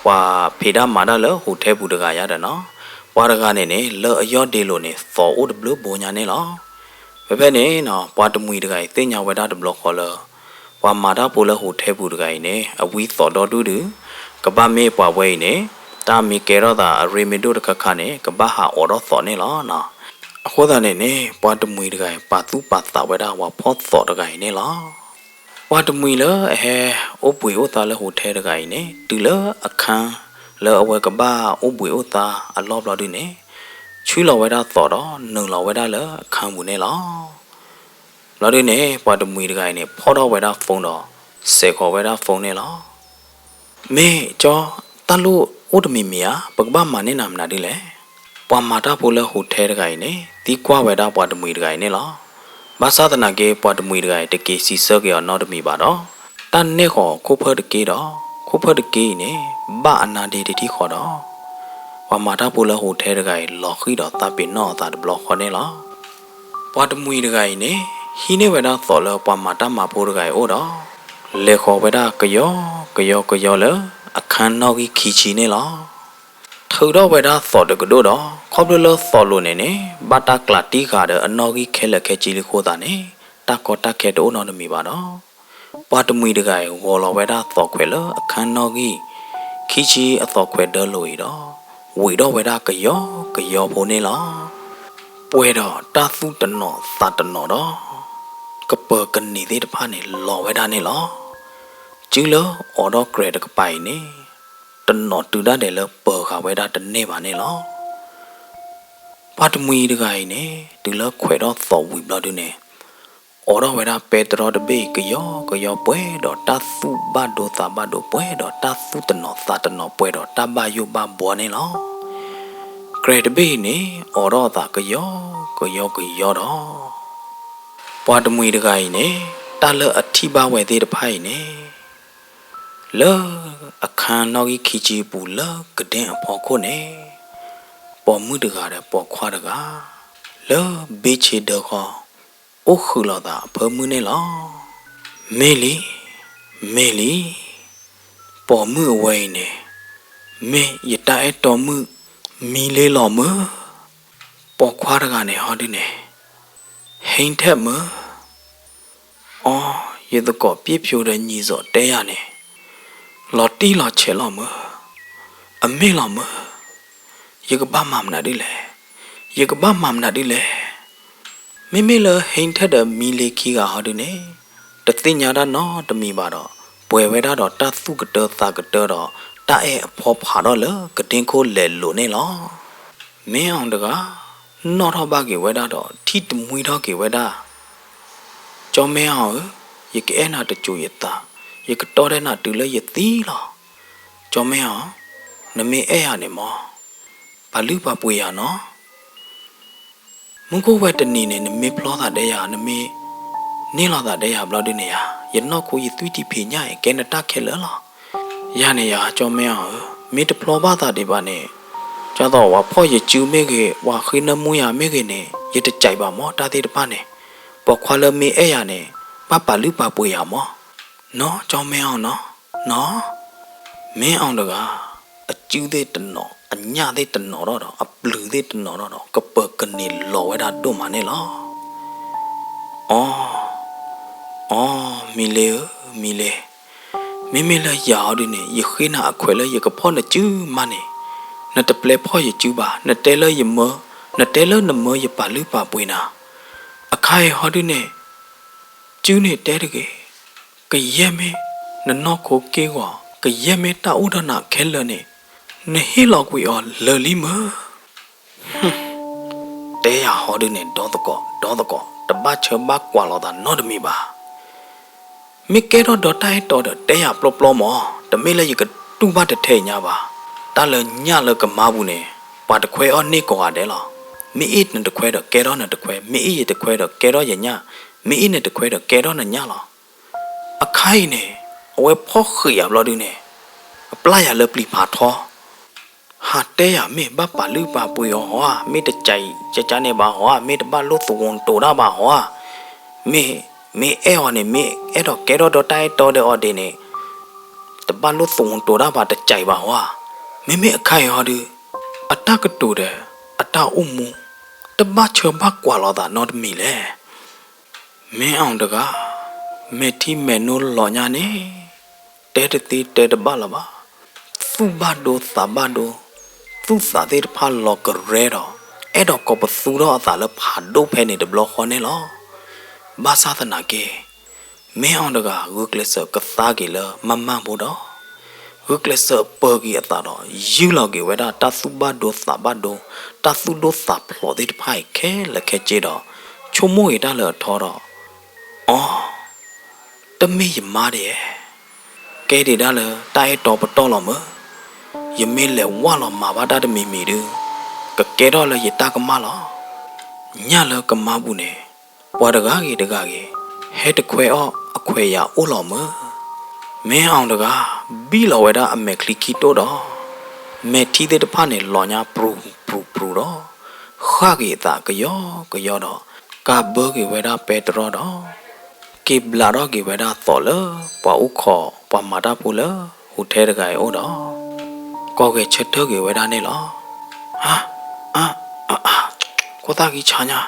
ပှၤဖံးတၢ်မၤတၢ်လၢ hotel ပူၤတဂၤယါဒီးနီၤ, ပှၤတဂၤန့ၣ်န့ၣ် လၢအယီၢ်ဒ့လိၤန့ၣ် သီးအိၣ်တဘျုးဘိညါန့ၣ်လီၤ. ဖဲဖဲန့ၣ်နီၤ ပှၤတမှံၤတဂၤအံၤ သ့ၣ်ညါဝဲဒၣ်တဘျီဃီလၢ ပှၤမၤတၢ်ဖိလၢ hotel ပူၤတဂၤအံၤန့ၣ် အဝံသီးဒီဒူၣ်ဒုး, ကဘၣ်မ့ၢ်ပှၤဝဲအံၤန့ၣ် တၢ်မ့ၢ်ကဲထီၣ်သးအရ့မ့ၢ်ဒိၣ်တခါခါန့ၣ် ကဘၣ်ဟးအိးထီၣ်သီးန့ၣ်လီၤ. အဃိသတးန့ၣ်န့ၣ် ပှၤတမှံၤတဂၤအံၤ ပာ်သူၣ်ပာ်သးဝဲဒၣ်ပှၤဖီၣ်သီးတဂၤအံၤန့ၣ်လီၤ. ပှၤတမှံၤလၢအဟဲအိၣ်ဘှံးအိၣ်သါလၢ hotel တဂၤအံၤန့ၣ် တုၤလၢအခန်းလၢအဝဲကဘၣ်အိၣ်ဘှံးအိၣ်သါအလီၢ်ဘျီဒုန့ၣ် ဆှံလီၤဝဲဒၣ်သီးဒီး နုာ်လီၤဝဲဒၣ်လၢအခန်းပူၤန့ၣ်လီၤ. ဘျီဒုန့ၣ် ပှၤတမှံၤတဂၤအံၤန့ၣ် ဖီၣ်ထီၣ်ဝဲဒၣ် phone ဒီး စဲးဃီၤဝဲဒၣ် phone န့ၣ်လီၤ. မ့ၢ်ကၠီ, တၢ်လိၣ်အိၣ်တမံၤမံၤဧါ, ပကဘၣ်မၤန့ၢ်နၤမနုၤဒ်လဲၣ်. ပှၤမၤတၢ်ဖိလၢ hotel တဂၤအံၤန့ၣ် သံကွၢ်ဝဲဒၣ်ပှၤတမှံၤတဂၤအံၤန့ၣ်လီၤ. ဘၣ်ဆၣ်သနာ်က့ ပှၤတမှံၤတဂၤအံၤ တက့ၤစံးဆၢက့ၤအီၤနီတမံၤဘၣ်ဒီး တၢ်နဲၣ်ဃီၤခိၣ်ဖၢၣ်တက့ၢ်ဒီး ခိၣ်ဖၢၣ်တက့ၢ်အံၤန့ၣ် ဘၣ်အနါဒ့တထံၣ်ဃီဒီး ပှၤမၤတၢ်ဖိလၢ hotel တဂၤအံၤ လီၤဃံၤဒီးသးပ့ၤနီၣ်အသးတဘျီဃီန့ၣ်လီၤ. ပှၤတမှံၤတဂၤအံၤန့ၣ် ဟံးန့ၢ်ဝဲဒၣ်သီးလၢပှၤမၤတၢ်မၤဖိတဂၤအံၤအိၣ်ဒီး လဲၤဃီၤဝဲဒၣ်ကယီကယီကယီလၢ အခန်းနီၣ်ဂံၢ်ခံဆံန့ၣ်လီၤ. ထုးထီၣ်ဝဲဒၣ်သီးတကဒိၣ်ဒီး ခီဖျိလၢသီးလိၤန့ၣ်န့ၣ် ဘၣ်တၢ်ကျးတံၢ်ဃာ်ဒီးအနီၣ်ဂံၢ်ခဲလၢာ်ခဲဆ့လံအဃိသတးန့ၣ် တၢ်ကီတၢ်ခဲတအိၣ်နီတမံၤဘၣ်ဒီး ပှၤတမှံၤတဂၤအံၤ ဂီၤလီၤဝဲဒၣ်သီးခွဲးလၢအခန်းနီၣ်ဂံၢ်ခံဆံအသီးခွဲးဒၢလိာ်အံၤဒီး ဝံးထီၣ်ဝဲဒၣ်ကယီကယီဖိန့ၣ်လီၤ. ပှဲၤဒီးတၢ်သူၣ်တနီၤသးတနီၤဒီး ကပၢၤကန့ၢ်သ့ၣ်တဖၣ်န့ၣ် လီၤဝဲဒၣ်န့ၣ်လီၤ. စုလၢအိးထီၣ်ကြဲးတကပၤအံၤန့ၣ် တနီၤတုၤဒၣ်ဒဲးလၢပၢၤဃာ်ဝဲဒၣ်တန့ၢ်ဘၣ်န့ၣ်လီၤ. ပှၤတမှံၤတဂၤအံၤန့ၣ် တုၤလၢခွဲးထီၣ်သီးဝံၤဘျီဒုန့ၣ် အိးထီၣ်ဝဲဒၣ်ပဲတြီတဘ့ၣ်အံၤ ကယီကယီပှဲၤဒီးတၢ်သူၣ်ဘၣ်ဒိသးဘၣ်ဒိ ပှဲၤဒီးတၢ်သူၣ်တနီၤသးတနီၤ ပှဲၤဒီးတၢ်ဘၣ်ယိၣ်ဘၣ်ဘှီန့ၣ်လီၤ. ကြဲးတဘ့ၣ်အံၤန့ၣ် အိးထီၣ်အသးကယီကယီကယီဒီး ပှၤတမှံၤတဂၤအံၤန့ၣ် တၢ်လၢအထံၣ်ဘၣ်ဝဲသ့ၣ်တဖၣ်အံၤန့ၣ် လၢအခန်းနီၣ်ဂံၢ်ခံဆံအပူၤလၢကဒ့အဖီခိၣ်န့ၣ် ပိာ်မုၣ်တဂၤဒီးပိာ်ခွါတဂၤ လၢဘ့ဆ့ဒၢဃီ အိၣ်ဃုာ်လိာ်သးအဖၢမုၢ်န့ၣ်လီၤ. မ့ၢ်လံ, မ့ၢ်လံ, ပိာ်မုၣ်အဝဲအံၤန့ၣ် မ့ၢ်ယတၢ်အဲၣ်တီမုၣ် မံၤလ့လီၤမုၢ်. ပိာ်ခွါတဂၤန့ၣ်ဟီဒုန့ၣ် ဟ့ထက်မုၢ် အီ, ယသကိးပျ့ၣ်ဖၠိဒီးညီစီၤတဲယၤန့ၣ် လီၤတံၢ်လီၤဆဲးလီၤမုၢ်, အမ့ၢ်လီၤမုၢ်, ယကဘၣ်မၤမနုၤဒ်လဲၣ်, ယကဘၣ်မၤမနုၤဒ်လဲၣ်. မ့မ့ၢ်လၢဟ့ထက်ဒီးမံၤလ့ခံဂၤဟီဒုန့ၣ် တသ့ၣ်ညါတၢ်နီတမံၤဘၣ်ဒီး ပှဲၤဝဲဒၣ်ဒီးတၢ်သူၣ်ကတၢသးကတၢဒီး တၢ်အဲၣ်အဖီဖးထီၣ်လၢကဒ့ခိၣ်လဲၤလိာ်န့ၣ်လီၤ. မင်းအောင်တဂၤ နီၣ်ထီၣ်ဘၣ်က့ၤဝဲဒၣ်ဒီး ထံၣ်တမှံထီၣ်က့ၤဝဲဒၣ် ကၠီမင်းအောင်ဧၢ, ယကအဲၣ်နၤတစိၤယသး, ယကတီၢ်ထဲနၤတုၤလၢယသံလီၤ. ကၠီမင်းအောင်, နမ့ၢ်အဲၣ်ယၤန့ၣ်မၢ်, ပာ်လုၢ်ပာ်ပှ့ၤယၤနီၤ. မူခိၣ်ဝဲတနံၤန့ၣ် နမ့ၢ်ဖျီသးဒဲးယၤ, နမ့ၢ်န့ၢ်လီၤသးဒဲးယၤဘျီဒုန့ၣ်ယၤ, ယနီၢ်ခိယသွံၣ်ထံဖံးညၣ်အံၤ ကဲနတၢ်ခဲလၢာ်လီၤ. ယၤန့ၣ်ယၤ ကၠီမင်းအောင်ဧၢ, မ့ၢ်တဖျီဘၣ်သးဒံးဘၣ်န့ၣ်, ဒ်သိးပှၤဖီၣ်ယစုမ့ၢ်ဂ့ၤ, ပှၤဃ့နၢမူယၤမ့ၢ်ဂ့ၤန့ၣ် ယတကြိုက်ဘၣ်မၢ် တၢ်သ့ၣ်တဖၣ်န့ၣ်. ပိာ်ခွါလၢမ့ၢ်အဲၣ်ယၤန့ၣ် ဘၣ်ပာ်လုၢ်ပာ်ပှ့ၤယၤမၢ်. နီၤ ကၠီမင်းအောင်နီၤ, နီၤ. မင်းအောင်တဂၤ အစုသ့ၣ်တနီၤ, အညၣ်သ့ၣ်တနီၤထီၣ်ဒီး အပျုၤသ့ၣ်တနီၤထီၣ်ဒီး ကပၢၤကန့ၢ်လီၤဝဲဒၣ်ဒိၣ်မးန့ၣ်လီၤ. အီ, အီ, မံၤလ့ဧၢ, မံၤလ့, မ့မ့ၢ်လၢယၤဟီဒုန့ၣ် ယဃ့နၤအခွဲးလၢယကဖီၣ်နစုမးန့ၣ်, နတပျဲဖီၣ်ယစုဘၣ်, နတဲလၢယမၢ, နတဲလၢနမၢယပာ်လုၢ်ပာ်ပှ့ၤနၤ. အခါအံၤဟီဒုန့ၣ် စုန့ၣ်တဲတဂ့ၤ, ကယဲၢ်မ့ၢ်နနီၢ်ခိက့ၢ်ဂီၤ, ကယဲၢ်မ့ၢ်တၢ်အိၣ်ဒီးနၤခဲလၢာ်န့ၣ် နဟ့ၣ်လီၤကွံာ်အီၤလၢာ်လံမုၢ်. တဲယၤဟီဒုန့ၣ် ဒီသကိး, ဒီသကိး, တဘၣ်ဆၢဘၣ်ကွၢ်လိာ်သးနီတမံၤဘၣ်. မ့ၢ်ကဲထီၣ်ဒီးတၢ်အဲၣ်တီဒီး တဲယၤပျီပျီမၢ်, တမ့ၢ်လၢယကတူၢ်ဘၣ်တထဲအညါဘၣ်. တၢ်လၢညၣ်လၢကမါပူၤန့ၣ် ပှၤတခွဲအီၣ်န့ၢ်ကိးဂၤဒဲးလီၤ. မ့ၢ်အ့ၣ်နတခွဲဒီးကဲထီၣ်နတခွဲ, မ့ၢ်အ့ၣ်ယတခွဲဒီးကဲထီၣ်ယညၣ်, မ့ၢ်အ့ၣ်နတခွဲဒီးကဲထီၣ်နညၣ်လီၤ. အခါအံၤန့ၣ် အဝဲဖီၣ်ဃံးယၤဘျီဒုန့ၣ် အပျၢ်ယၤလၢပျံၤဖးထီ, ဟးတဲယၤမ့ၢ်ဘၣ်ပာ်လုၢ်ပာ်ပှ့ၤအီၤဧါ, မ့ၢ်တကးကကန့ၣ်ဘၣ်ဧါ, မ့ၢ်တဘၣ်လိၣ်သဝီတိၤတၢ်ဘၣ်ဧါ, မ့ၢ်, မ့ၢ်အဲၣ်အီၤန့ၣ် မ့ၢ်အဲၣ်ဒိးကဲထီၣ်ဒီးတၢ်အဲၣ်တီဒီးအီၤဒ်န့ၣ်, တဘၣ်လိၣ်သဝူၤတိၤတၢ်ဘၣ်တကးအံၤဘၣ်ဧါ. မ့မ့ၢ်အခါအံၤဟီဒုး အတၢ်ကတိၤဒီး အတၢ်အိၣ်မူ တဘၣ်ဆၢဘၣ်ကွၢ်လိာ်သးနီတမံၤလဲၣ်. မ့ၢ်အီၤတဂၤ မဲာ်ထံမဲာ်နိလီၤညါန့ၣ် တဲတသ့တဲတဘၣ်လၢၤဘၣ်. သူၣ်ဘၣ်ဒိသးဘၣ်ဒိ, သူၣ်သးသ့ၣ်တဖၣ်လီၤကရဲဒီး အဲၣ်ဒိးကိးပသူထီၣ်အသးလၢဖးဒိၣ်ဖဲန့ၣ်တဘျီဃီန့ၣ်လီၤ. ဘၣ်ဆၣ်သနာ်က့ မ့ၢ်အီၤတဂၤ ဂုာ်ကျဲးစၢးကသါက့ၤလၢမၢ်မၢ်ဖိဒီး ဂုာ်ကျဲးစၢးပၢၤက့ၤအသးဒီး ယုၢ်လီၤက့ၤဝဲဒၣ်တၢ်သူၣ်ဘၣ်ဒိသးဘၣ်ဒိ, တၢ်သူၣ်ဒိၣ်သးဖျိးသ့ၣ်တဖၣ်အံၤခဲလၢာ်ခဲဆ့ဒီး ဆိကမိၣ်က့ၤတၢ်လၢအထီဒီး အီ, တမ့ၢ်ယမါဒံးဧါ. ကဲဒံးဒၣ်လၢတၢ်အဲၣ်တီပတီၢ်လီၤမၢ်. ယမ့ၢ်လဲၤဝၢ်လီၤမၤဘၣ်တၢ်တမံၤမံၤဒုး ကကဲထီၣ်လၢယတၢ်ကမၣ်လီၤ. ညၣ်လၢကမါပူၤန့ၣ် ပှၤတဂၤဂ့ၤတဂၤဂ့ၤ ဟဲတခွဲအီၣ်အခွဲးယာ်အိၣ်လီၤမၢ်. မ့ၢ်အီၤတဂၤ ဘံၣ်လီၤဝဲဒၣ်အမဲာ်ချံခံတိၣ်ဒီး မဲာ်ထံသ့ၣ်တဖၣ်န့ၣ် လီၤညါပြူၤပြူၤပြူၤဒီး ဃၣ်က့ၤအသးကယီကယီဒီး ကးဘၢက့ၤဝဲဒၣ်ပဲတြီဒီး က့ၤဘျးထီၣ်က့ၤဝဲဒၣ်သီးလၢပှၤအိၣ်ခိးပှၤမၤတၢ်ဖိလၢ hotel တဂၤအံၤအိၣ်ဒီး ကိးဂဲၤဆၢထၢၣ်က့ၤဝဲဒၣ်န့ၣ်လီၤ. အါ, အါ, အါ, ခိၣ်သၣ်ဂံၢ်ဆါညါ,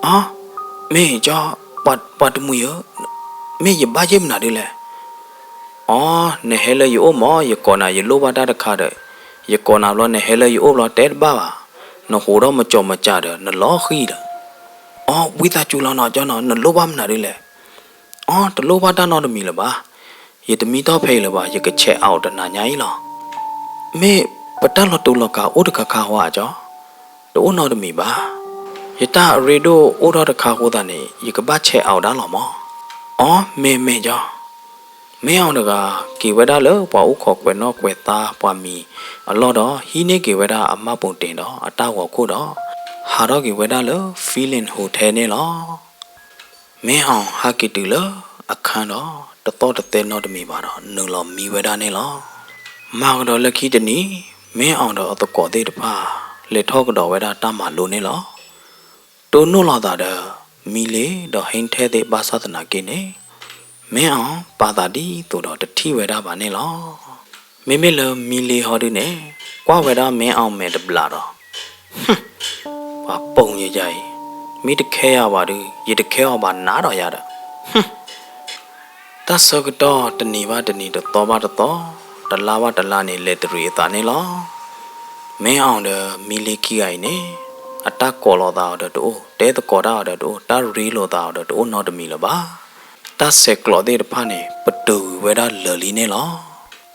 အါ, မ့ၢ်ကၠီ, ပှၤတမှံၤဧၢ, မ့ၢ်ယဘၣ်ယဲၢ်မနုၤဒ်လဲၣ်. အီ, နဟဲလၢယအိၣ်မၢ်, ယကိးနၤ ယလိၣ်ဘၣ်တၢ်တခါဒီး, ယကိးနၤဘျီ နဟဲလၢယအိၣ်ဘျီ တဲတဘၣ်ဘၣ်, နဟူးထီၣ်မၤကၠီၤမၤကၠးဒီး နလီၤဃံၤဒီး. အီ, ဝံသးစူၤလီၤနီၤ ကၠီနီၤ, နလိၣ်ဘၣ်မနုၤဒ်လဲၣ်. အီ, တလိၣ်ဘၣ်တၢ်နီတမံၤလၢၤဘၣ်. ယတမံထီၣ်ဖဲအံၤလၢၤဘၣ်, ယက check out တနၤညါအံၤလီၤ. မ့ၢ်ပတၢ်လီၤတူာ်လီၤကာ်အိၣ်တခါခါဧါကၠီ, တအိၣ်နီတမံၤဘၣ်. ယတၢ်အရ့ဒိၣ်အိၣ်ထီၣ်တခါအဃိသတးန့ၣ် ယကဘၣ် check out ဒၣ်လီၤမၢ်. အီ, မ့ၢ်မ့ၢ်ကၠီ. မ့ၢ်အီၤတဂၤ က့ၤဝဲဒၣ်လၢပှၤအိၣ်ခိးကွဲးနီၣ်ကွဲးသါပှၤမံၤအလီၢ်ဒီး ဟံးန့ၢ်က့ၤဝဲဒၣ်အမါပူၤတ့ၢ်ဒီးအတၢ်ဂီၤခိၣ်ဒီး ဟးထီၣ်က့ၤဝဲဒၣ်လၢ Feeling Hotel န့ၣ်လီၤ. မ့ၢ်အီၤဟးက့ၤတုၤလၢအခန်းဒီး တသီၣ်တသဲနီတမံၤဘၣ်ဒီး နုာ်လီၤမံဝဲဒၣ်န့ၣ်လီၤ. မၤကဒီးလၢခံတနံၤ မ့ၢ်အီၤဒီးအသကိးသ့ၣ်တဖၣ် လဲၤထီၣ်ကဒီးဝဲဒၣ်တၢ်မၤလိန့ၣ်လီၤ. တိၢ်နီၣ်လီၤသးဒီး မံလ့ဒီးဟ့ၣ်ထဲသ့ၣ်ဘၣ်ဆၣ်သနာ်က့န့ၣ် မ့ၢ်အီၤပာ်သးဒ်သိးဒီးတထံၣ်ဝဲဒၣ်ဘၣ်န့ၣ်လီၤ. မ့မ့ၢ်လၢမံလ့ဟီဒုန့ၣ် ကွၢ်ဝဲဒၣ်မ့ၢ်အီၤမဲာ်တဘျးဒီး ပှၤပိာ်ယယၤအံၤ, မ့ၢ်တခဲယၤဘၣ်ဒုး ယတခဲအီၤဘၣ်နးဒီးယၤဒီး, တၢ်ဆၢကတီၢ်တနံၤဘၣ်တနံၤ တသီဘၣ်တသီ, တလါဘၣ်တလါန့ၣ် လဲၤတရံးအသးန့ၣ်လီၤ. မ့ၢ်အီၤဒီးမံလ့ခံဂၤအံၤန့ၣ် အတၢ်ကိးလိာ်သးအီၤဒီးတအိၣ်, တဲသကိးတၢ်အီၤဒီးတအိၣ်, တၢ်ရ့လိာ်သးအီၤဒီးတအိၣ်နီတမံၤလၢၤဘၣ်. တၢ်ဆဲးကျိးသ့ၣ်တဖၣ်န့ၣ် ပတုာ်ကွံာ်ဝဲဒၣ်လၢာ်လံန့ၣ်လီၤ.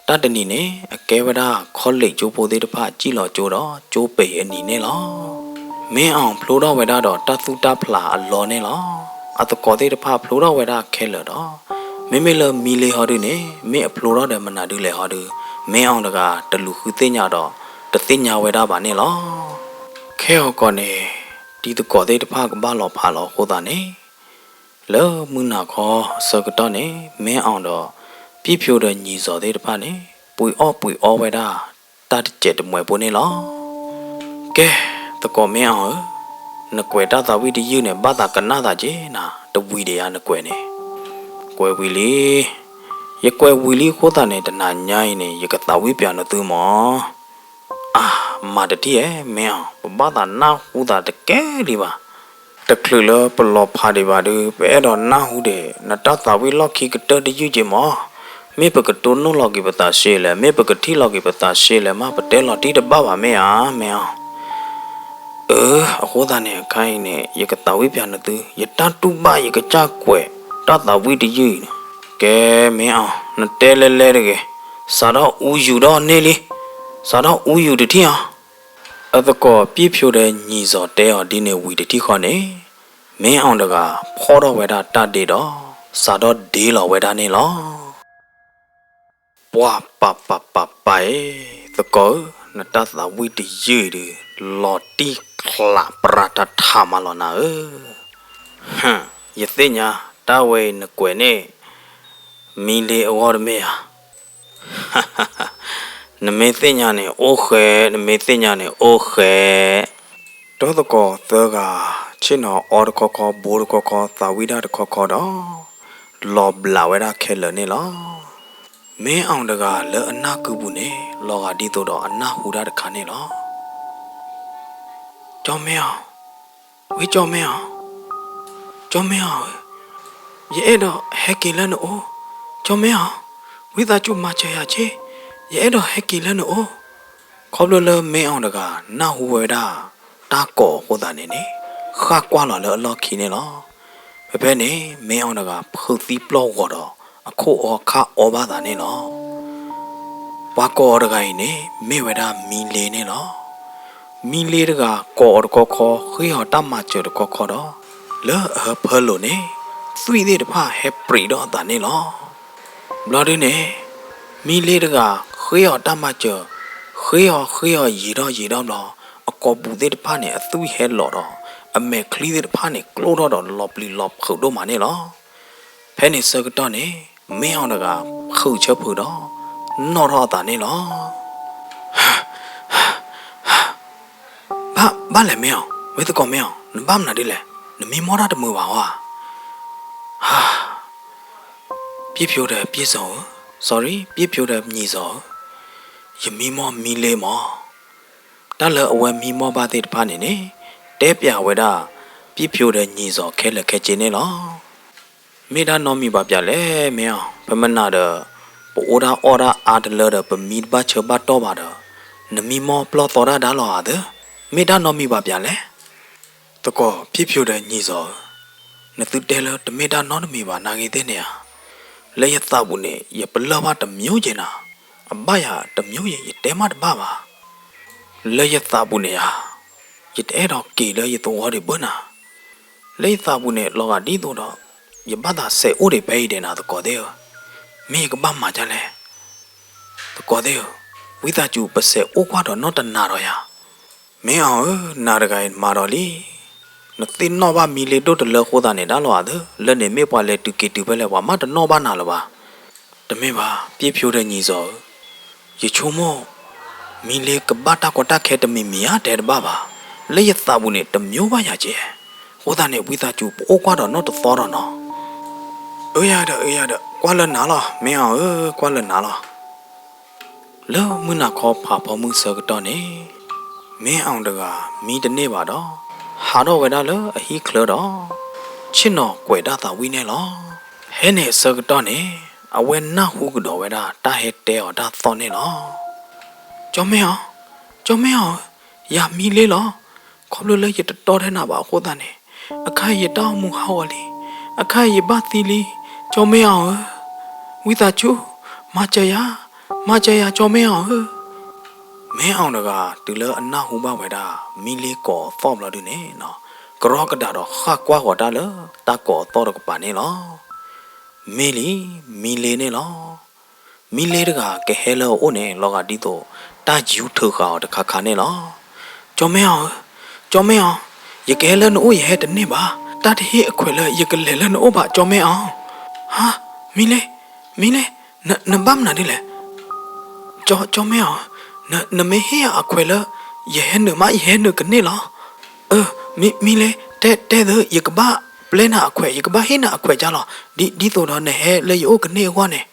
တၢ်တနံၤန့ၣ် အကဲဝဲဒၣ် college ကၠိဖိသ့ၣ်တဖၣ် စံၣ်လီၤကၠိဒီး ကၠိပ့ၤအနံၤန့ၣ်လီၤ. မ့ၢ်အီၤဖျိထီၣ်ဝဲဒၣ်ဒီးတၢ်သူၣ်တၢ်ဖျးအလီၢ်န့ၣ်လီၤ. အသကိးသ့ၣ်တဖၣ်ဖျိထီၣ်ဝဲဒၣ်ခဲလၢာ်ဒီး မ့မ့ၢ်လၢမံလ့ဟီဒုန့ၣ် မ့ၢ်အဖျိထီၣ်ဒီးမနုၤဒ်လဲၣ်ဟီဒု မ့ၢ်အီၤတဂၤတလူၤဃုသ့ၣ်ညါဒီး တသ့ၣ်ညါဝဲဒၣ်ဘၣ်န့ၣ်လီၤ. ခဲအံၤကီးန့ၣ် တံၤသကိးသ့ၣ်တဖၣ်ကဘၣ်လီၤဖးလီၤအဃိသတးန့ၣ် လၢမုၢ်နၤခီအဆၢကတီၢ်န့ၣ် မ့ၢ်အီၤဒီး ပြည့်ဖြိုးဒီးညီဇော်သ့ၣ်တဖၣ်န့ၣ် ပှ့ၤအီၣ်ပှ့ၤအီဝဲဒၣ် တၢ်တစဲးတမှဲးဖိန့ၣ်လီၤ. ကဲ, သကိးမ့ၢ်အီၤဧၢ, နကွဲးတၢ်သးဝံၣ်တယုၢ်န့ၣ် ဘၣ်သးကနၣ်သးက့ၤနၤ, တဝံၤဒံးဧါနကွဲးန့ၣ်. ကွဲးဝံၤလံ, ယကွဲးဝံၤလံအဃိသတးန့ၣ် တနၤညါအံၤန့ၣ် ယကသးဝံၣ်ပၠးနသုမၢ်. အၢ, မၤတထံၣ်ဧါ မ့ၢ်အီၤ, ပဘၣ်သးနၢ်ဟူသးတကဲလံဘၣ်. တချုးလၢပလီၤဖးဒံးဘၣ်ဒီး ပအဲၣ်ဒိးနၢ်ဟူဒီး နတၢ်သးဝံၣ်လီၢ်ခံကတၢၢ်တယုၢ်က့ၤမၢ်. မ့ၢ်ပကတိၢ်နီၣ်လီၤက့ၤပသးရှ့လဲၣ်, မ့ၢ်ပကထံၣ်လီၤက့ၤပသးရှ့လဲၣ်မး, ပတဲလီၤတံၢ်တဘၣ်ဘၣ်မ့ၢ်ဧါ, မ့ၢ်အီၤ. အၢ, အဃိသတးန့ၣ် အခါအံၤန့ၣ် ယကသးဝံၣ်ပၠးနသု, ယတၢ်တူၢ်ဘၣ်ယကစၢ်ကွဲး တၢ်သးဝံၣ်တယုၢ်အံၤန့ၣ်. ကဲမ့ၢ်အီၤ, နတဲလဲၤလဲၤတဂ့ၤ, စးထီၣ်အူယူၤဒီးန့ၢ်လံ, စးထီၣ်အူယူၤတထံၣ်အီၤ. အသကိးပြည့်ဖြိုးဒီးညီဇော်တဲအီၤဒ်န့ၣ်ဝံၤတထံၣ်ဃီန့ၣ်, မ့ၢ်အီၤတဂၤဖီၣ်ထီၣ်ဝဲဒၣ်တၢ်ဒ့ဒီး စးထီၣ်ဒ့လီၤဝဲဒၣ်န့ၣ်လီၤ. ပှၤပာ်ပာ်ပာ်ပာ်အံၤ, သကိးဧၢ, နတၢ်သးဝံၣ်တယုၢ်အံၤဒုး လီၤတံၢ်ချးပြးတထးမးလီၤနၤဧၢ. ယသ့ၣ်ညါ, တၢ်ဝဲအံၤနကွဲးန့ၣ် မံလ့အဂီၢ်တမ့ၢ်ဧါ. နမ့ၢ်သ့ၣ်ညါန့ၣ်အိၣ်ဃဲ, နမ့ၢ်သ့ၣ်ညါန့ၣ်အိၣ်ဃဲ. ဒီသကိးသၢဂၤ ဆ့ၣ်နီၤအီတခီခီ ဘိတခီခီ သးဝံၣ်ဒၣ်တခီခီဒီး လီၤဘျးဝဲဒၣ်ခဲလၢာ်န့ၣ်လီၤ. မ့ၢ်အီၤတဂၤလၢအနၢ်ကုာ်ပူၤန့ၣ် လီၤဂာ်ဒ်သိးဒီးအနၢ်ဟူတၢ်တခါန့ၣ်လီၤ. ကၠီမဲအီၤ, ဝဲကၠီမဲအီၤ, ကၠီမဲအီၤဧၢ, ယအဲၣ်ဒိးဟဲက့ၤလၢနအိၣ်, ကၠီမဲအီၤ, ဝံသးစူၤမၤစၢၤယၤက့, ယအဲၣ်ဒိးဟဲက့ၤလၢနအိၣ်. ခီဖျိလၢမ့ၢ်အီၤတဂၤနၢ်ဟူဝဲဒၣ် တၢ်ကိးအဃိသတးန့ၣ်န့ၣ် ဃၣ်ကွၢ်လီၤလၢအလီၢ်ခံန့ၣ်လီၤ. ဖဲဖဲန့ၣ် မ့ၢ်အီၤတဂၤဖုးသံပျီၢ်ဂီၤဒီး အခိၣ်အီခၣ်အီဘၣ်သးန့ၣ်လီၤ. ပှၤကိးအီၤတဂၤအံၤန့ၣ် မ့ၢ်ဝဲဒၣ်မံလ့န့ၣ်လီၤ. မံလ့တဂၤကိးအီၤတခီခီ ဃ့အီၤတၢ်မၤစၢၤတခီခီဒီး လၢအဟၢဖၢလိာ်န့ၣ် သွံၣ်သ့ၣ်တဖၣ်ဟဲပြံးထီၣ်အသးန့ၣ်လီၤ. ဘျီဒုန့ၣ် မံလ့တဂၤဃ့အီၤတၢ်မၤစၢၤ, ဃ့အီၤဃ့အီၤ ယံာ်ထီၣ်ယံာ်ထီၣ်ဘျီ အကိာ်ပူၤသ့ၣ်တဖၣ်န့ၣ် အသွံၣ်ဟဲလီၤဒီး အမဲာ်ချံသ့ၣ်တဖၣ်န့ၣ် ကျိၣ်ထီၣ်ဒီးလီၤပျံၤလီၤဖုးဒိၣ်မးန့ၣ်လီၤ. ဖဲန့ၣ်ဆၢကတီၢ်န့ၣ် မ့ၢ်အီၤတဂၤဖုးဆၢဖုးဒီး နီၣ်ထီၣ်အသးန့ၣ်လီၤ. ဘၣ်ဘၣ်လဲၣ်မ့ၢ်အီၤ, ဝဲသကိးမ့ၢ်အီၤ, နဘၣ်မနုၤဒ်လဲၣ်, နမံမီၢ်တၢ်တမုာ်ဘၣ်ဧါ. ပြည့်ဖြိုးဒီးပြည့်စုံဧၢ, sorry, ပြည့်ဖြိုးဒီးညီဇော်ဧၢ, ယမံမီၢ်မံလ့မီၢ်. တၢ်လၢအဝဲမံမီၢ်ဘၣ်သ့ၣ်တဖၣ်န့ၣ်န့ၣ် တဲပျးဝဲဒၣ် ပြည့်ဖြိုးဒီးညီဇော် ခဲလၢာ်ခဲဆ့န့ၣ်လီၤ. မ့ၢ်တၢ်နီတမံၤဘၣ်ပျဲလဲၣ် မ့ၢ်အီၤ, ပမနုၤဒီး ပအိၣ်ဒၣ်အီၣ်ဒၣ်အါတလၢဒီး ပမံတဘၣ်ဆၢဘၣ်တီၢ်ဘၣ်ဒီး နမံမီၢ်ပျီၢ်သီတၢ်ဒါလီၤဧါသၢ, မ့ၢ်တၢ်နီတမံၤဘၣ်ပျဲလဲၣ်. သကိး ပြည့်ဖြိုးဒီးညီဇော်ဧၢ, နသုတဲလၢတမ့ၢ်တၢ်နီတမံၤဘၣ် နာ်ဂ့ၤသ့ၣ်န့ၣ်ဧါ. လၢယသးပူၤန့ၣ် ယပလၢၢ်ဘၣ်တမျိုးယဲနၤ, အဘၣ်ယၤတမျိုးယဲ ယတဲမးတဘၣ်ဘၣ်. လၢယသးပူၤန့ၣ်ဧါ, ယတအဲၣ်ဒိးက့ၤလၢယသဝီဒံးဘၣ်နၤ. လၢယသးပူၤန့ၣ် လီၤဂာ်ဒ်သိးဒီး ယဘၣ်သးစဲးအိၣ်ဒံးဖဲအံၤဒဲးနၤ သကိးသ့ၣ်ဧၢ, မ့ၢ်ယကဘၣ်မၤဒ်လဲၣ်. သကိးသ့ၣ်ဧၢ, ဝံသးစူၤ ပစဲးအိၣ်ကွၢ်ဒီးနီၢ်တနၤဒီးယၤ. မ့ၢ်အီၤဧၢ, နၤတဂၤအံၤမၤဒီးလံ. နသ့ၣ်နီၣ်ဘၣ်မံလ့ဒိၣ်တလၢအဃိသတးန့ၣ် ဒါလီၤဧါသၢ, လၢန့ၣ်မ့ၢ်ပှၤလဲၤတုၤက့ၤတုၤဖဲလဲၣ် ပှၤမးတနီၣ်ဘၣ်နၤလၢၤဘၣ်. တမ့ၢ်ဘၣ် ပြည့်ဖြိုးဒီးညီဇော်ဧၢ, ယဆိကမိၣ် မံလ့ကဘၣ်တၢ်ကီတၢ်ခဲတမံၤမံၤဧါ တဲတဘၣ်ဘၣ်. လၢယသးပူၤန့ၣ် တမျိုးဘၣ်ယၤကဲ. အဃိသတးန့ၣ် ဝံသးစူၤ ပအိၣ်ကွၢ်ဒီးနီၢ်တသီဒီးနီၤ. အၢယၤဒီး အၢယၤဒီး ကွၢ်လၢနၤလီၤ မ့ၢ်အီၤဧၢ, ကွၢ်လၢနၤလီၤ. လၢမုၢ်နၤခီဖးဖီမုၢ်ဆၢကတီၢ်န့ၣ် မ့ၢ်အီၤတဂၤမံတန့ၢ်ဘၣ်ဒီး ဟးထီၣ်ဝဲဒၣ်လၢအဟံၣ်ချၢဒီး ဆ့ၣ်နီၤကွဲးတၢ်သးဝံၣ်န့ၣ်လီၤ. ဖဲန့ၣ်အဆၢကတီၢ်န့ၣ် အဝဲနၢ်ဟူကဒီးဝဲဒၣ်တၢ်ဟဲတဲအီၤတၢ်သီၣ်န့ၣ်လီၤ. ကၠီမဲအီၤ, ကၠီမဲအီၤဧၢ, ယၤမံလ့လီၤ. ခီဖျိလၢယတတီထဲနၤဘၣ်အဃိသတးန့ၣ် အခါအံၤယတၢ်အိၣ်မူဟးဂီၤလံ, အခါအံၤယဘၣ်သံလံ. ကၠီမဲအီၤဧၢ, ဝံသးစူၤ မၤစၢၤယၤ, မၤစၢၤယၤ ကၠီမဲအီၤဧၢ. မ့ၢ်အီၤတဂၤတုၤလၢအနၢ်ဟူဘၣ်ဝဲဒၣ် မံလ့ကိးအသီၣ်ဘျီဒုန့ၣ် ကရီကဒၣ်ဒီးဃၣ်ကွၢ်ဃီၤတၢ်လၢတၢ်ကိးအသီၣ်တကပၤန့ၣ်လီၤ. မ့ၢ်လံ, မံလ့န့ၣ်လီၤ. မံလ့တဂၤကဟဲလၢအအိၣ်န့ၣ် လီၤဂာ်ဒ်သိး တၢ်ယူၤထုးဃာ်အီၤတခါခါန့ၣ်လီၤ. ကၠီမဲအီၤဧၢ, ကၠီမဲအီၤ, ယကဟဲလၢနအိၣ်ယဟဲတန့ၢ်ဘၣ်. တၢ်တဟ့ၣ်အခွဲးလၢယကလဲၤလၢနအိၣ်ဘၣ် ကၠီမဲအီၤ. ဟါ, မံလ့, မံလ့, နဘၣ်မနုၤဒ်လဲၣ်. ကၠီ, ကၠီမဲအီၤ, နမ့ၢ်ဟ့ၣ်ယၤအခွဲးလၢ ယဟဲနုာ်မး ယဟဲနုာ်ကန့ၢ်လီၤ. အၢ, မံ, မံလ့, တဲ, တဲသု ယကဘၣ်ပျဲနၤအခွဲး ယကဘၣ်ဟ့ၣ်နၤအခွဲးကၢ်လီၤ. ဒ်, ဒ်သိးဒီးနဟဲလၢယအိၣ်ကန့ၢ်အဂီၢ်န့ၣ်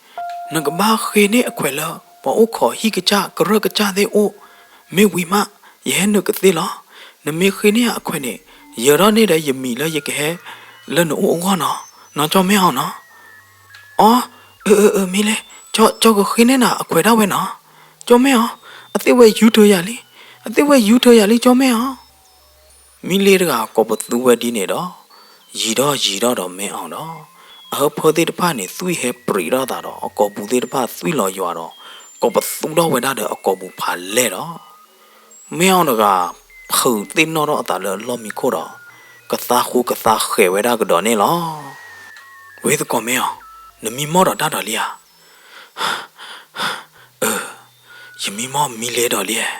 နကဘၣ်ဃ့န့ၢ်အခွဲးလၢ ပှၤအိၣ်ခိးဟံၣ်ကစၢ် ကရၢၢ်ကစၢ်သ့ၣ်အိၣ်, မ့ၢ်ဝံၤမး ယဟဲနုာ်ကသ့လီၤ. နမ့ၢ်ဃ့န့ၢ်ယၤအခွဲးန့ၣ် ယၢၤထီၣ်န့ၢ်ဒီးယမံၤလၢယကဟဲလၢနအိၣ်အဂီၢ်နီၤ, နီၤ ကၠီမဲအီၤနီၤ. အီ, အၢ, အၢ, အၢ, မံလ့, ကၠီ, ကၠီကဃ့န့ၢ်နၤအခွဲးဒၣ်ဝဲနီၤ. ကၠီမဲအီၤ, အသ့ၣ်ဝဲယူၤထုးယၤလံ, အသ့ၣ်ဝဲယူၤထုးယၤလံ ကၠီမဲအီၤ. မံလ့တဂၤကိးပသူဝဲဒ်န့ၣ်ဒီး ယံၤထီၣ်ယံၤထီၣ်ဒီးမ့ၢ်အီၤဒီး အဟၢဖၢသ့ၣ်တဖၣ်န့ၣ် သွံၣ်ဟဲပြံးထီၣ်သးဒီး အကိာ်ပူၤသ့ၣ်တဖၣ်သွံၣ်လီၤယွၤဒီး ကိးပသူထီၣ်ဝဲဒၣ်ဒီးအကိာ်ပူၤဖးလဲၢ်ဒီး မ့ၢ်အီၤတဂၤ ဖုးသ့ၣ်နီၣ်ထီၣ်အသးလၢအလီၢ်မံခိၣ်ဒီး ကသါဃူကသါဃဲၤဝဲဒၣ်ကဒီးန့ၣ်လီၤ. ဝဲသကိးမ့ၢ်အီၤ, နမံမီၢ်ဒီးတၢ်ဒီးလံဧါ. အၢ, ယမံမီၢ်မံလ့ဒီးလံဧါ.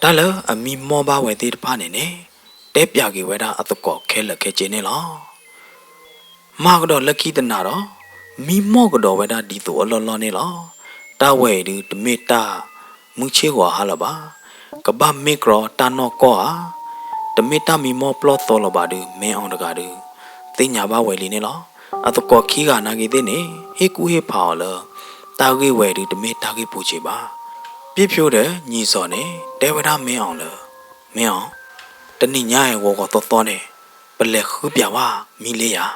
တၢ်လၢအမံမီၢ်ဘၣ်ဝဲသ့ၣ်တဖၣ်န့ၣ်န့ၣ် တဲပျးက့ၤဝဲဒၣ်အသကိးခဲလၢာ်ခဲဆ့န့ၣ်လီၤ. မၤကဒီးလၢခံတနၤဒီး မံမီၢ်ကဒီးဝဲဒၣ်ဒ်သိးအလီၢ်လီၢ်န့ၣ်လီၤ. တၢ်ဝဲအံၤဒုးတမ့ၢ်တၢ်မုၢ်ဆ့ၣ်ဂီၤဟါလၢၤဘၣ်. ကဘၣ်မ့ၢ်ကြီတၢ်နီၢ်ကီၢ်ဧါ. တမ့ၢ်တၢ်မံမီၢ်ပျီၢ်သီလၢၤဘၣ်ဒုး မ့ၢ်အီၤတဂၤဒုး သ့ၣ်ညါဘၣ်ဝဲလံန့ၣ်လီၤ. အသကိးခံဂၤနာ်က့သ့ၣ်န့ၣ် ဟ့ၣ်ကူၣ်ဟ့ၣ်ဖးအီၤလၢ တၢ်ဂ့ၢ်ဝဲဒုးတမ့ၢ်တၢ်ဂ့ၢ်ပူၤစ့ဘၣ်. ပြည့်ဖြိုးဒီးညီဇော်န့ၣ် တဲဝဲဒၣ်မင်းအောင်လၢ မင်းအောင်, တနံၤညါအံၤ ဂီၤဂီၤသီသီန့ၣ် ပလဲၤဃုပျးဝဲမီၤလ့ဧါ.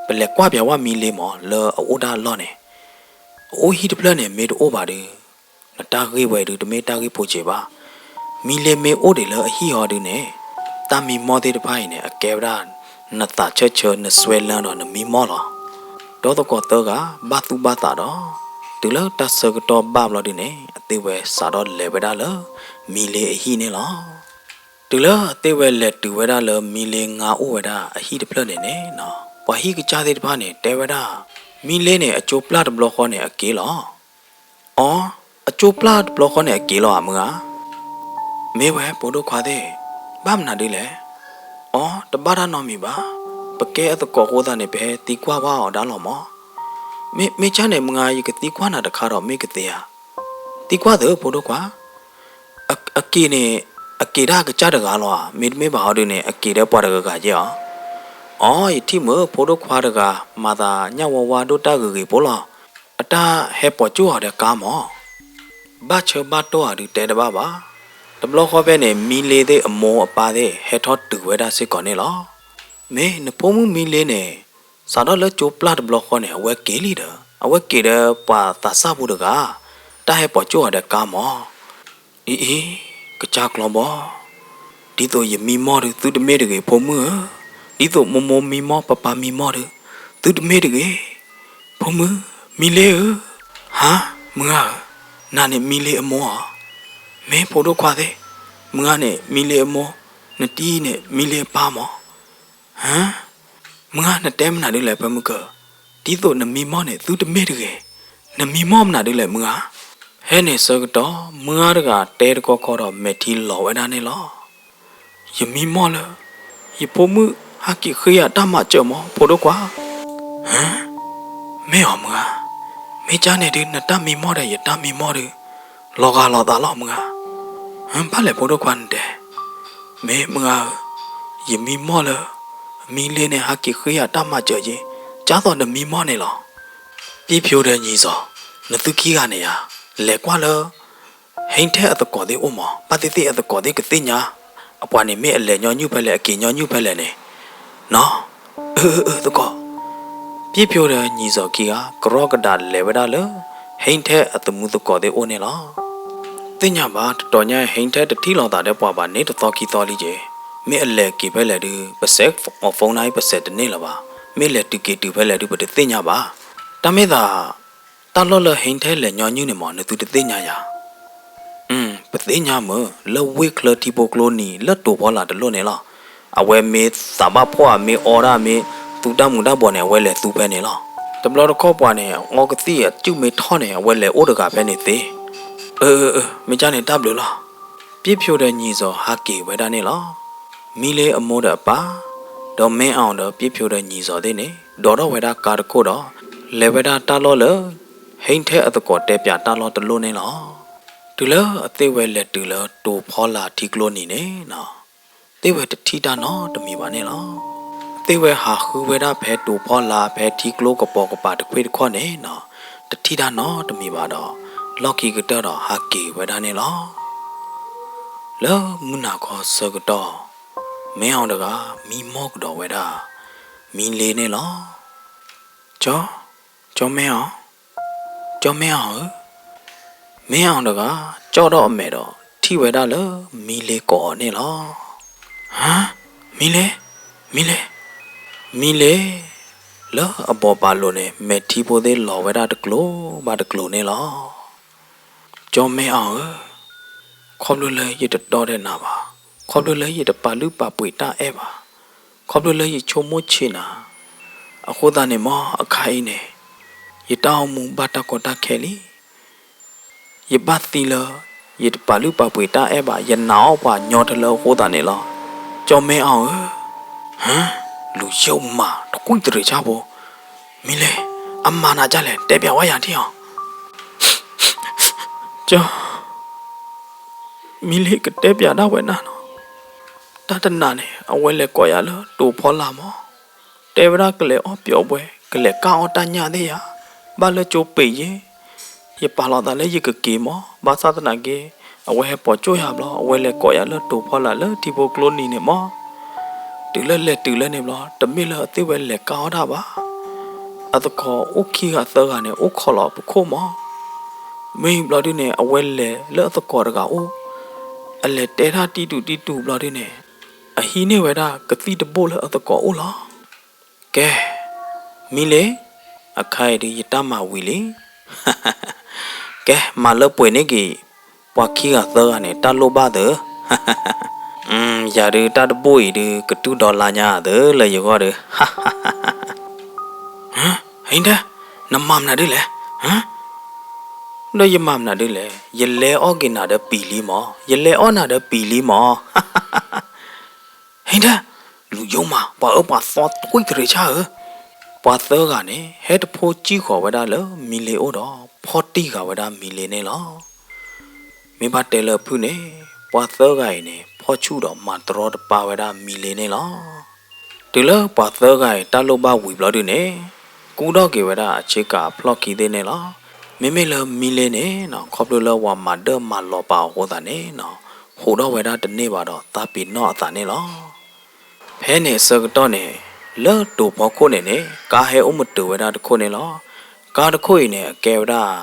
ပလဲၤကွၢ်ပျးဝဲမီၤလ့မး လၢအအိၣ်တၢ်အလီၢ်န့ၣ်, အအိၣ်ဟံၣ်တဖျၢၣ်န့ၣ် မ့ၢ်တအိၣ်ဘၣ်ဒီး နတၢ်ဂ့ၢ်ဝဲဒုးတမ့ၢ်တၢ်ဂ့ၢ်ပူၤစ့ဘၣ်. မီၤလ့မ့ၢ်အိၣ်ဒံးလၢအဟံၣ်အီၤဒုးန့ၣ်, တၢ်မံမီၢ်သ့ၣ်တဖၣ်အံၤန့ၣ် အကဲဝဲဒၣ် နသးဆၢဆၢ နစွဲလၢဒီးနမံမီၢ်လီၤ. ဒီသကိးသၢဂၤ ဘၣ်သူၣ်ဘၣ်သးဒီး တုၤလၢတၢ်ဆၢကတီၢ်ဘၣ်ဘျီဒုးန့ၣ် အသ့ၣ်ဝဲစးထီၣ်လဲၤဝဲဒၣ်လၢ မီၤလ့အဟံၣ်န့ၣ်လီၤ. တုၤလၢအသ့ၣ်ဝဲလဲၤတုၤဝဲဒၣ်လၢ မီၤလ့ငါအိၣ်ဝဲဒၣ်အဟံၣ်တဖျၢၣ်န့ၣ်န့ၣ်, ပှၤဟံၣ်ကစၢ်သ့ၣ်တဖၣ်န့ၣ် တဲဝဲဒၣ်, မီၤလ့န့ၣ် အကၠိပျၢ်တဘျီဃီန့ၣ် အက့ၤလီၤ. အိ, အကၠိပျၢ်တဘျီဃီန့ၣ် အက့ၤလီၤဧါ မုၢ်ဧါ. မ့ၢ်ဝဲ ဖိဒိၣ်ခွါသ့ၣ်, ဘၣ်မနုၤဒ်လဲၣ်. အိ, တဘၣ်တၢ်နီတမံၤဘၣ်. ပကဲအသကိးအဃိသတးန့ၣ် ပဟဲသံကွၢ်ဘၣ်အီၤဒၣ်လီၤမး. မ့ၢ်, မ့ၢ်ကၢ်န့ၣ် မုၢ်ဧါ, ယကသံကွၢ်နၤတခါဒီး မ့ၢ်ကသ့ဧါ. သံကွၢ်သ့ ဖိဒိၣ်ခွါ. အက့ၤန့ၣ် အက့ၤဒၣ်အကစၢ်တဂၤလီၤဧါ, မ့တမ့ၢ်ဘၣ်ဟီဒုးန့ၣ် အက့ၤဒီးပှၤတဂၤဂၤက့ၤဧါ. အိ, ယထံၣ်မုၢ် ဖိဒိၣ်ခွါတဂၤ မၤသးညၣ်ဝါဝါဒိၣ်တၢ်ဂ့ၤဂ့ၤဖိလီၤ. အတၢ်ဟဲပိာ်ကၠိၣ်အီၤဒီးကါမး. ဘၣ်ဆၢဘၣ်တီၢ်အီၤဒုးတဲတဘၣ်ဘၣ်. တဘျီဃီဖဲန့ၣ် မီၤလ့သ့ၣ်အမိၢ်အပၢ်သ့ၣ် ဟဲထီၣ်တုၤဝဲဒၣ်စ့ၢ်ကီးန့ၣ်လီၤ. မ့ၢ်နဖိမုၣ်မီၤလ့န့ၣ် စးထီၣ်လၢကၠိပျၢ်တဘျီဃီန့ၣ် အဝဲက့ၤလံဒီး အဝဲက့ၤဒီးပှၤသးစၢ်ဖိတဂၤ, တၢ်ဟဲပိာ်ကၠိၣ်အီၤဒီးကါမး. အံၤအံၤ, ကစၢ်ကျီဘီ, ဒ်သိးယမံမီၢ်ဒုး သုတမ့ၢ်တဂ့ၤ ဖိမုၣ်ဧၢ, ဒ်သိးမိၢ်မိၢ်မံမီၢ် ပၢ်ပၢ်မံမီၢ်ဒုး သုတမ့ၢ်တဂ့ၤ, ဖိမုၣ်, မီၤလ့ဧၢ. ဟါ, မုၢ်ဂၤဧၢ, နၤန့ၣ်မီၤလ့အမိၢ်ဧါ. မ့ၢ်ဖိဒိၣ်ခွါသ့ၣ်, မုၢ်ဂၤန့ၣ်မီၤလ့အမိၢ်, နတံၤန့ၣ်မီၤလ့အပၢ်မး. ဟါ, မုၢ်ဂၤ နတဲမနုၤဒ်လဲၣ် ဖဲမုၢ်ကၢၢ်, ဒ်သိးနမံမီၢ်န့ၣ် သုတမ့ၢ်တဂ့ၤ, နမံမီၢ်မနုၤဒ်လဲၣ် မုၢ်ဂၤ. ဖဲန့ၣ်ဆၢကတီၢ် မုၢ်ဂၤတဂၤတဲတကီၢ်ခီဒီး မဲာ်ထံလီၤဝဲဒၣ်န့ၣ်လီၤ. ယမံမီၢ်လၢ ယဖိမုၣ်ဟဲက့ၤဃ့ယၤတၢ်မၤစၢၤမး ဖိဒိၣ်ခွါ. ဟါ, မ့ၢ်အီၤ မုၢ်ဂၤ, မ့ၢ်ကၢ်န့ၣ်ဒုး နတၢ်မံမီၢ်ဒီးယတၢ်မံမီၢ်ဒုး လီၤဂာ်လိာ်သးလီၤ မုၢ်ဂၤ. ဟါ, ဘၣ်လဲၣ် ဖိဒိၣ်ခွါ နတဲ. မ့ၢ် မုၢ်ဂၤဧၢ, ယမံမီၢ်လၢ မီၤလ့န့ၣ် ဟဲက့ၤဃ့ယၤတၢ်မၤစၢၤက့ၤ, ကၢ်သိးနမံမီၢ်န့ၣ်လီၤ. ပြည့်ဖြိုးဒီးညီဇော်, နသုခံဂၤန့ၣ်ယၤ လဲၤကွၢ်လၢ ဟဲထဲအသကိးသ့ၣ်အိၣ်မး, ဘၣ်သ့ၣ်သ့ၣ်အသကိးသ့ၣ်ကသ့ၣ်ညါ, အပှၤန့ၣ်မ့ၢ်အလဲၤညီနုၢ်ဖဲလဲၣ် အက့ၤညီနုၢ်ဖဲလဲၣ်န့ၣ်, နီၤ. အၢ အၢ အၢ သကိး. ပြည့်ဖြိုးဒီးညီဇော်ခံဂၤ ကရီကဒးလဲၤဝဲဒၣ်လၢ ဟဲထဲအသမူသကိးသ့ၣ်အိၣ်န့ၣ်လီၤ. သ့ၣ်ညါဘၣ် တတီၤညါ ဟဲထဲတထံၣ်လိာ်သးဒီးပှၤဘၣ်န့ၣ် တသီခံသီလံက့ၤ, မ့ၢ်အလဲၤက့ၤဖဲလဲၣ်ဒုး ပစဲး phone နၤအံၤ ပစဲးတန့ၢ်လၢၤဘၣ်, မ့ၢ်လဲၤတုၤက့ၤတုၤဖဲလဲၣ်ဒုး ပတသ့ၣ်ညါဘၣ်. တၢ်မ့ၢ်သး တၢ်လီၢ်လၢဟဲထဲလဲၤညီနုၢ်န့ၣ်မး နသုတသ့ၣ်ညါယၤ. ပသ့ၣ်ညါမုၢ် လၢဝ့ၢ်ချၢထံဖိကျိနံၤ လၢတိၤဖီလာ်တလိၣ်န့ၣ်လီၤ. အဝဲမ့ၢ်သးဘၣ်ဖှီၣ်ဧါ မ့ၢ်အီဒၣ် မ့ၢ်သူတၢ်မူၤတၢ်ဘှီးန့ၣ် အဝဲလဲၤသူဖဲန့ၣ်လီၤ. တဘျီတခီၣ်ပှၤန့ၣ် အီကသံၣ်အစုၣ်မ့ၢ်ထီၣ်န့ၣ် အဝဲလဲၤအိၣ်တဂၤဖဲန့ၣ်သ့. အၢ အၢ အၢ မ့ၢ်ကၢ်န့ၣ်တၢ်ဘျုးလီၤ. ပြည့်ဖြိုးဒီးညီဇော်ဟးက့ၤဝဲဒၣ်န့ၣ်လီၤ. မီၤလ့အမိၢ်ဒီးအပၢ်, ဒီးမင်းအောင်ဒီးပြည့်ဖြိုးဒီးညီဇော်သ့ၣ်န့ၣ် ဒိးထီၣ်ဝဲဒၣ်ကါတခိၣ်ဒီး လဲၤဝဲဒၣ်တၢ်လီၢ်လၢ ဟဲထဲအသကိးတဲပၠးတၢ်လီၢ်တလိၣ်န့ၣ်လီၤ. တုၤလၢအသ့ၣ်ဝဲလဲၤတုၤလၢတိၤဖီလာ်ထံကျိနံၤန့ၣ်နီၤ, သ့ၣ်ဝဲတထံၣ်တၢ်နီတမံၤဘၣ်န့ၣ်လီၤ. သ့ၣ်ဝဲဟးဃုဝဲဒၣ်ဖဲတိၤဖီလာ်ဖဲထံကျိကပိာ်ကပၤတခွ့ၣ်တခီၣ်န့ၣ်နီၤ, တထံၣ်တၢ်နီတမံၤဘၣ်ဒီး လီၢ်ခံကတၢၢ်ဒီးဟးက့ၤဝဲဒၣ်န့ၣ်လီၤ. လၢမုၢ်နၤခီဆၢကတီၢ်, မင်းအောင်တဂၤ မံမီၢ်ကဒီးဝဲဒၣ် မီၤလ့န့ၣ်လီၤ. ကၠီ, ကၠီမင်းအောင်, ကၠီမင်းအောင်ဧၢ. မင်းအောင်တဂၤ ကၠီၣ်ထီၣ်အမဲာ်ဒီး ထံၣ်ဝဲဒၣ်လၢမီၤလ့ကိးအီၤန့ၣ်လီၤ. ဟါ, မီၤလ့, မီၤလ့, မီၤလ့, လၢအဘိးဘၣ်လိာ်န့ၣ် မဲာ်ထံဖိသ့ၣ်လီၤဝဲဒၣ်တကျိၤဘၣ်တကျိၤန့ၣ်လီၤ. ကၠီမင်းအောင်ဧၢ, ခီဖျိလၢယတတီဒီးနၤဘၣ်, ခီဖျိလၢယတပာ်လုၢ်ပာ်ပှ့ၤတၢ်အဲၣ်ဘၣ်, ခီဖျိလၢယဆိကမိၣ်ဆံးနၤ, အဃိသတးန့ၣ်မ့ၢ်အခါအံၤန့ၣ်, ယတၢ်အိၣ်မူဘၣ်တၢ်ကီတၢ်ခဲလံ. ယဘၣ်သံလၢ ယတပာ်လုၢ်ပာ်ပှ့ၤတၢ်အဲၣ်ဘၣ်, ယနာ်အီၣ်ပှၤညီတလၢအဃိသတးန့ၣ်လီၤ. ကၠီမင်းအောင်ဧၢ. ဟါ, လူၤယုၢ်မး တကွံၢ်တရံးဆၣ်ဖိ, မီၤလ့, အမၤနၤဒ်လဲၣ် တဲပၠးဝဲယၤထံၣ်အီၤ. ကၠီ, မီၤလ့ကတဲပၠးဒၣ်ဝဲနၤနီၤ, တၢ်တနၤန့ၣ် အဝဲလဲၤကိးယၤလၢတိၤဖီလာ်မး, တဲဝဲဒၣ်ကလဲၤအီၣ်ပျီၢ်ဘှဲ ကလဲၤကၢ်အီၣ်တၢ်ညၣ်သ့ၣ်ယၤ, ဘၣ်လၢကၠိပ့ၤယ့ၢ် ယပာ်လီၤသးလၢယကက့ၤမး, ဘၣ်ဆၣ်သနာ်က့ အဝဲဟဲပိာ်ကၠိၣ်ယၤဘျီ အဝဲလဲၤကိးယၤလၢတိၤဖီလာ်လၢထံဖိကျိနံၤန့ၣ်မး. တုၤလၢလဲၤတုၤလၢန့ၣ်ဘျီ တမ့ၢ်လၢအသ့ၣ်ဝဲလဲၤကါအီၣ်တၢ်ဘၣ်. အသကိးအိၣ်ခံဂၤသၢဂၤန့ၣ် အိၣ်ခိးလီၤပခိၣ်မး. မ့ၢ်ဘျီဒုန့ၣ် အဝဲလဲၤလၢအသကိးတဂၤအိၣ်, အလဲၤတဲတၢ်တံတူးတံတူးဘျီဒုန့ၣ် အဟံးန့ၢ်ဝဲဒၣ်ကသံၣ်တဘိၣ်လၢအသကိးအိၣ်လီၤ. ကဲ, မံလ့, အခါအံၤဒုးယတၢ်မၤဝံၤလံ. ကဲ, မၤလၢပှဲၤန့ၢ်က့ၤ ပှၤခံဂၤသၢဂၤန့ၣ် တၢ်လိၣ်ဘၣ်သၢ. ယၤဒုးတၢ်တဘိၣ်အံၤဒုး ကတူၢ်ဒီးလါညါသၢလၢယဂီၢ်ဒီး. ဟ့ဒဲ, နမၤမနုၤဒ်လဲၣ်. ဒီးယမၤမနုၤဒ်လဲၣ်, ယလဲၤအီၣ်က့ၤနၤဒီးပံၤလံမး, ယလဲၤအီၣ်နၤဒီးပံၤလံမး. ဟ့ဒဲ, လူၤယိမး ပှၤအၢပှၤသီထွံၣ်သရ့ဆၣ်ဧၢ. ပှၤသၢဂၤန့ၣ် ဟဲတဖိစံၣ်ဃီၤဝဲဒၣ်လၢမံလ့အိၣ်ဒီး ဖီၣ်တံၢ်ဃာ်ဝဲဒၣ်မံလ့န့ၣ်လီၤ. မ့ၢ်ဘၣ်တဲလၢအဖုၣ်န့ၣ် ပှၤသၢဂၤအံၤန့ၣ် ဖီၣ်ဆူၣ်ဒီးမၤတရီတပါဝဲဒၣ်မံလ့န့ၣ်လီၤ. တုၤလၢပှၤသၢဂၤအံၤတၢ်လိၣ်ဘၣ်ဝံၤဘျီဒုန့ၣ် ကူထီၣ်က့ၤဝဲဒၣ်အဆ့ကၤအဖျီၣ်ခံသ့ၣ်န့ၣ်လီၤ. မ့မ့ၢ်လၢမံလ့န့ၣ်နီၤ ခီဖျိလၢပှၤမၤဒၢၣ်မၤလီၤပာ်အဃိသတးန့ၣ်နီၤ ဟူးထီၣ်ဝဲဒၣ်တန့ၢ်ဘၣ်ဒီးသးပ့ၤနီၣ်အသးန့ၣ်လီၤ. ဖဲန့ၣ်အဆၢကတီၢ်န့ၣ် လၢတိၤဖီခိၣ်န့ၣ်န့ၣ် ကါဟဲအိၣ်မတုၤဝဲဒၣ်တခိၣ်န့ၣ်လီၤ. ကါတခိၣ်အံၤန့ၣ် အကဲဝဲဒၣ်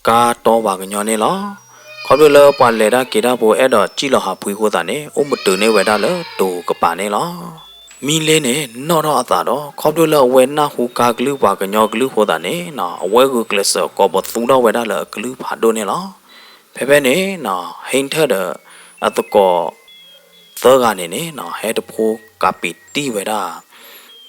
ကါတီပှၤကညီန့ၣ်လီၤ. ခီဖျိလၢပှၤလဲၤတၢ်က့ၤတၢ်ဖိအဲၣ်ဒိးစံၣ်လီၤဟးဖှံအဃိသတးန့ၣ် အိၣ်မတုၤန့ၢ်ဝဲဒၣ်လၢတိၤကပၤန့ၣ်လီၤ. မံလ့န့ၣ် နီၣ်ထီၣ်အသးဒီး ခီဖျိလၢအဝဲနၢ်ဟူကါကလုၢ်ပှၤကညီကလုၢ်အဃိသတးန့ၣ်နီၤ အဝဲဂုာ်ကျဲးစၢးကိးပသူထီၣ်ဝဲဒၣ်လၢအကလုၢ်ဖးဒိၣ်န့ၣ်လီၤ. ဖဲဖဲန့ၣ်နီၤ ဟ့ထၢၣ်ဒီးအသကိးသၢဂၤန့ၣ်န့ၣ်နီၤ ဟဲတဖိကးပ့ၤတံၢ်ဝဲဒၣ်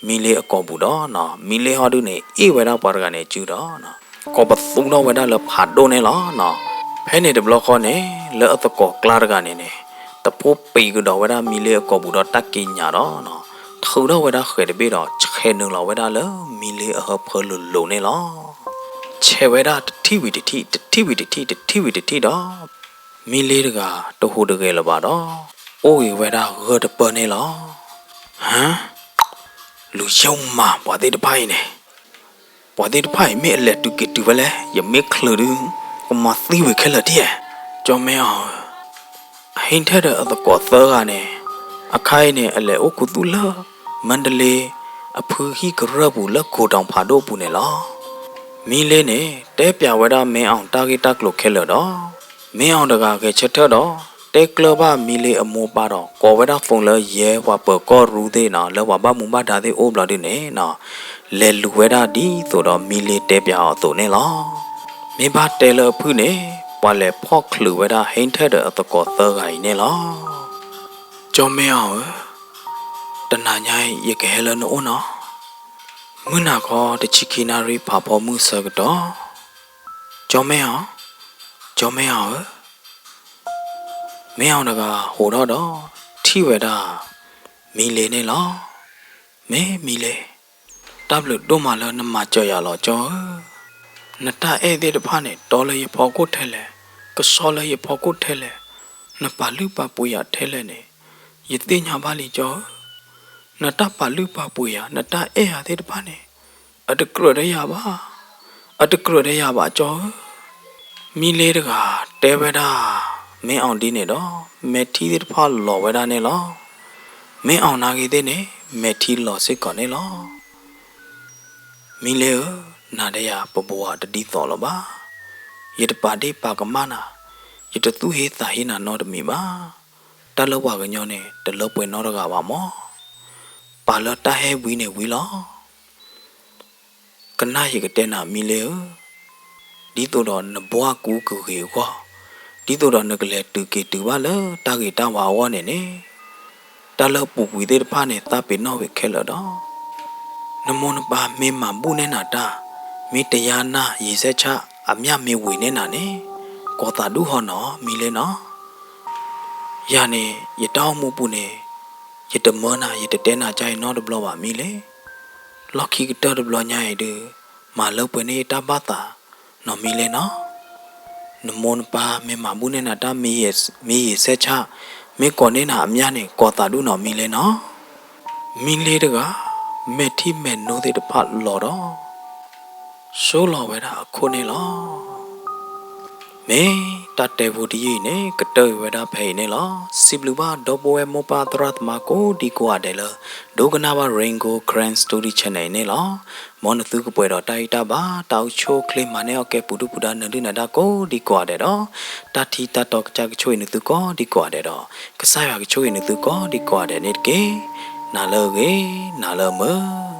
မံလ့အကိာ်ပူၤဒီးနီၤ မံလ့ဟီဒုန့ၣ် အ့ၣ်ဝဲဒၣ်ပှၤတဂၤန့ၣ်စုဒီးနီၤ ကိးပသူထီၣ်ဝဲဒၣ်လၢဖးဒိၣ်န့ၣ်လီၤနီၤ. ဖဲန့ၣ်တဘျီဃီန့ၣ် လၢအသကိးကျါတဂၤန့ၣ်န့ၣ် တဖိပံးကဒီးဝဲဒၣ်မံလ့အကိာ်ပူၤဒီးတၢ်က့ညးဒီးနီၤ ထုးထီၣ်ဝဲဒၣ်ဃဲၤတဘ့ၣ်ဒီး ဆဲးနုာ်လီၤဝဲဒၣ်လၢမံလ့အဟၢဖၢလိၤလိၤန့ၣ်လီၤ. ဆဲးဝဲဒၣ်တထံၣ်ဝံၤတထံၣ် တထံၣ်ဝံၤတထံၣ် တထံၣ်ဝံၤတထံၣ်ဒီး မံလ့တဂၤတဟူးတဂဲၤလၢၤဘၣ်ဒီး အိၣ်ဂ့ၤဝဲဒၣ်ဂၢၢ်တပၢၢ်န့ၣ်လီၤ. ဟါ, လူၤယိမး ပှၤသ့ၣ်တဖၣ်အံၤန့ၣ်, ပှၤသ့ၣ်တဖၣ်အံၤမ့ၢ်အလဲၤတုၤက့ၤတုၤဖဲလဲၣ်, ယမ့ၢ်ချုးဒုး ကမၤသံဝံၤခဲလၢာ်ဒ်ဧါ. ကၠီမဲအီၤဧၢ, ဟ့ထဲၣ်ဒီးအသကိးသၢဂၤန့ၣ် အခါအံၤန့ၣ် အလဲၤအိၣ်ခူသူၣ်လၢ မါဒလ့ အဖုဟံၣ်ကရၢၢ်ပူၤလၢကိးတီၤဖးဒိၣ်ပူၤန့ၣ်လီၤ. မံလ့န့ၣ် တဲပျးဝဲဒၣ်မ့အီၣ်တၢ်ဂ့ၢ်တၢ်ကျိၤခဲလၢာ်ဒီး မ့အီၣ်တဂၤဂဲၤဆၢထၢၣ်ဒီး တဲကျၢၢ်ဘၣ်မံလ့အမိၢ်ပၢ်ဒီး ကိးဝဲဒၣ် phone လၢယဲပှၤပၢၤကီၢ်ရူၢ်သ့ၣ်နီၤ လၢပှၤဘၣ်မူဘၣ်ဒါသ့ၣ်အိၣ်ဘျီဒုန့ၣ်နီၤ လဲၤလူၤဝဲဒၣ်ဒ်သိးဒီးမံလ့တဲပျးအီၤအသိးန့ၣ်လီၤ. မ့ၢ်ဘၣ်တဲလၢအဖုၣ်န့ၣ် ပှၤလဲၤဖီၣ်ချုးဝဲဒၣ်ဟ့ထဲၣ်ဒီးအသကိးသၢဂၤအံၤန့ၣ်လီၤ. ကၠီမဲအီၣ်ဧၢ, တနၤညါအံၤယကဟဲလၢနအိၣ်နီၤ, မုၢ်နၤခီတဆံခံနၣ်ရံၣ်ဖးဖီမုၢ်ဆၢကတီၢ်. ကၠီမဲအီၣ်, ကၠီမဲအီၣ်ဧၢ, မ့အီၣ်တဂၤဟူးထီၣ်ဒီး ထံၣ်ဝဲဒၣ် မံလ့န့ၣ်လီၤ. မ့ၢ်မံလ့, တၢ်ဘျုးဒိၣ်မးလၢနမၤစၢၤယၤလီၤကၠီဧၢ, နတၢ်အဲၣ်သ့ၣ်တဖၣ်န့ၣ် တီလၢယဖီခိၣ်ထဲလဲၣ်, ကဆှီလၢယဖီခိၣ်ထဲလဲၣ်, နပာ်လုၢ်ပာ်ပှ့ၤယၤထဲလဲၣ်န့ၣ် ယသ့ၣ်ညါဘၣ်လံကၠီဧၢ, နတၢ်ပာ်လုၢ်ပာ်ပှ့ၤယၤ နတၢ်အဲၣ်ယၤသ့ၣ်တဖၣ်န့ၣ် အတကြၢးဒီးယၤဘၣ်, အတကြၢးဒီးယၤဘၣ်ကၠီဧၢ. မံလ့တဂၤတဲဝဲဒၣ် မ့အီၣ်ဒ်န့ၣ်ဒီး မဲာ်ထံသ့ၣ်တဖၣ်လီၤဝဲဒၣ်န့ၣ်လီၤ. မ့အီၣ်နာ်ဂ့ၤသ့ၣ်န့ၣ် မဲာ်ထံလီၤစ့ၢ်ကီးန့ၣ်လီၤ. မံလ့ဧၢ, နၤဒီးယၤပဘၣ်တဒ်သိးလၢၤဘၣ်. ယတပာ်ဒ့ၣ်ပာ်ကမၣ်နၤ, ယတသူၣ်ဟ့သးဟ့နၤနီတမံၤဘၣ်. တၢ်လၢပှၤကညီန့ၣ် တလၢပှဲၤနီတဂၤဘၣ်မး. ပာ်လၢတၢ်ဟဲဝံၤန့ၣ်ဝံၤလီၤ. ကနၣ်ယကတဲနၤမံလ့ဧၢ, ဒ်သိးဒီးနဘှၣ်ကူကဂ့ၤအဂီၢ်, ဒ်သိးဒီးနကလဲၤတုၤက့ၤတုၤဘၣ်လၢတၢ်ဂ့ၤတၢ်ဝါအဂီၢ်န့ၣ်န့ၣ်, တၢ်လၢပူၤကွံာ်သ့ၣ်တဖၣ်န့ၣ် သးပ့ၤနီၣ်ဝံၤခဲလၢာ်ဒီး နမိၢ်နပၢ်မ့ၢ်မၤဘူၣ်န့ၢ်နၤတၢ်, မ့ၢ်တယါနၢ်ယံာ်စဲးဆၣ်အမျၢ်မ့ၢ်ဝံၤန့ၢ်နၤန့ၣ်, ကိးသးဒူၣ်ဟီနီၤ မံလ့နီၤ. ယၤန့ၣ် ယတၢ်အိၣ်မူပူၤန့ၣ် ယတမၢနၤ ယတတဲနၤကါအံၤနီတဘျီဘၣ်မံလ့. လီၢ်ခံကတၢၢ်တဘျီညါအံၤဒုး မၤလၢပှဲၤန့ၢ်ယတၢ်ဘၣ်သးနီၤမံလ့နီၤ. နမိၢ်နပၢ်မ့ၢ်မၤဘူၣ်န့ၢ်နၤတၢ် မ့ၢ်ယံာ်စဲးဆၣ် မ့ၢ်ကိးန့ၢ်နၤအမျၢ်န့ၣ် ကိးသးဒူၣ်နီၤမံလ့နီၤ. မံလ့တဂၤ မဲာ်ထံမဲာ်နိသ့ၣ်တဖၣ်လီၤဒီး ဆိလီၤဝဲဒၣ်အခိၣ်န့ၣ်လီၤ. မ့ၢ်တၢ်တဲဖိတယုၢ်အံၤန့ၣ် ကတၢၢ်ဝဲဒၣ်ဖဲအံၤန့ၣ်လီၤ. စံးဘျုးဘၣ်ဒီပုၢ်ဝဲၢ်မိၢ်ပၢ်သရၣ်သမါကိးဒံကိးဂၤဒဲးလၢ ဒိကနၣ်ဘၣ် Rain Gold Karen Story Channel အံၤန့ၣ်လီၤ. မ်နသုကပှဲၤဒီးတၢ်ဂံၢ်တၢ်ဘါ တၢ်အိၣ်ဆူၣ်အိၣ်ချ့ မၤန့ၢ်အီၣ်ကဲပူၤဒုၣ်ပူၤဒါ နၢၤဒုၣ်နၢၤဒါကိးဒံကိးဂၤဒဲးဒီး တၢ်ထံတၢ်တီကစၢ်ကဆိၣ်ဂ့ၤနသုကိးဒံကိးဂၤဒဲးဒီး ကစၢ်ယွၤကဆိၣ်ဂ့ၤနသုကိးဒံကိးဂၤဒဲးန့ၣ်တက့ၢ်. နၤလၢအဂ့ၤ, နၤလၢအမုာ်.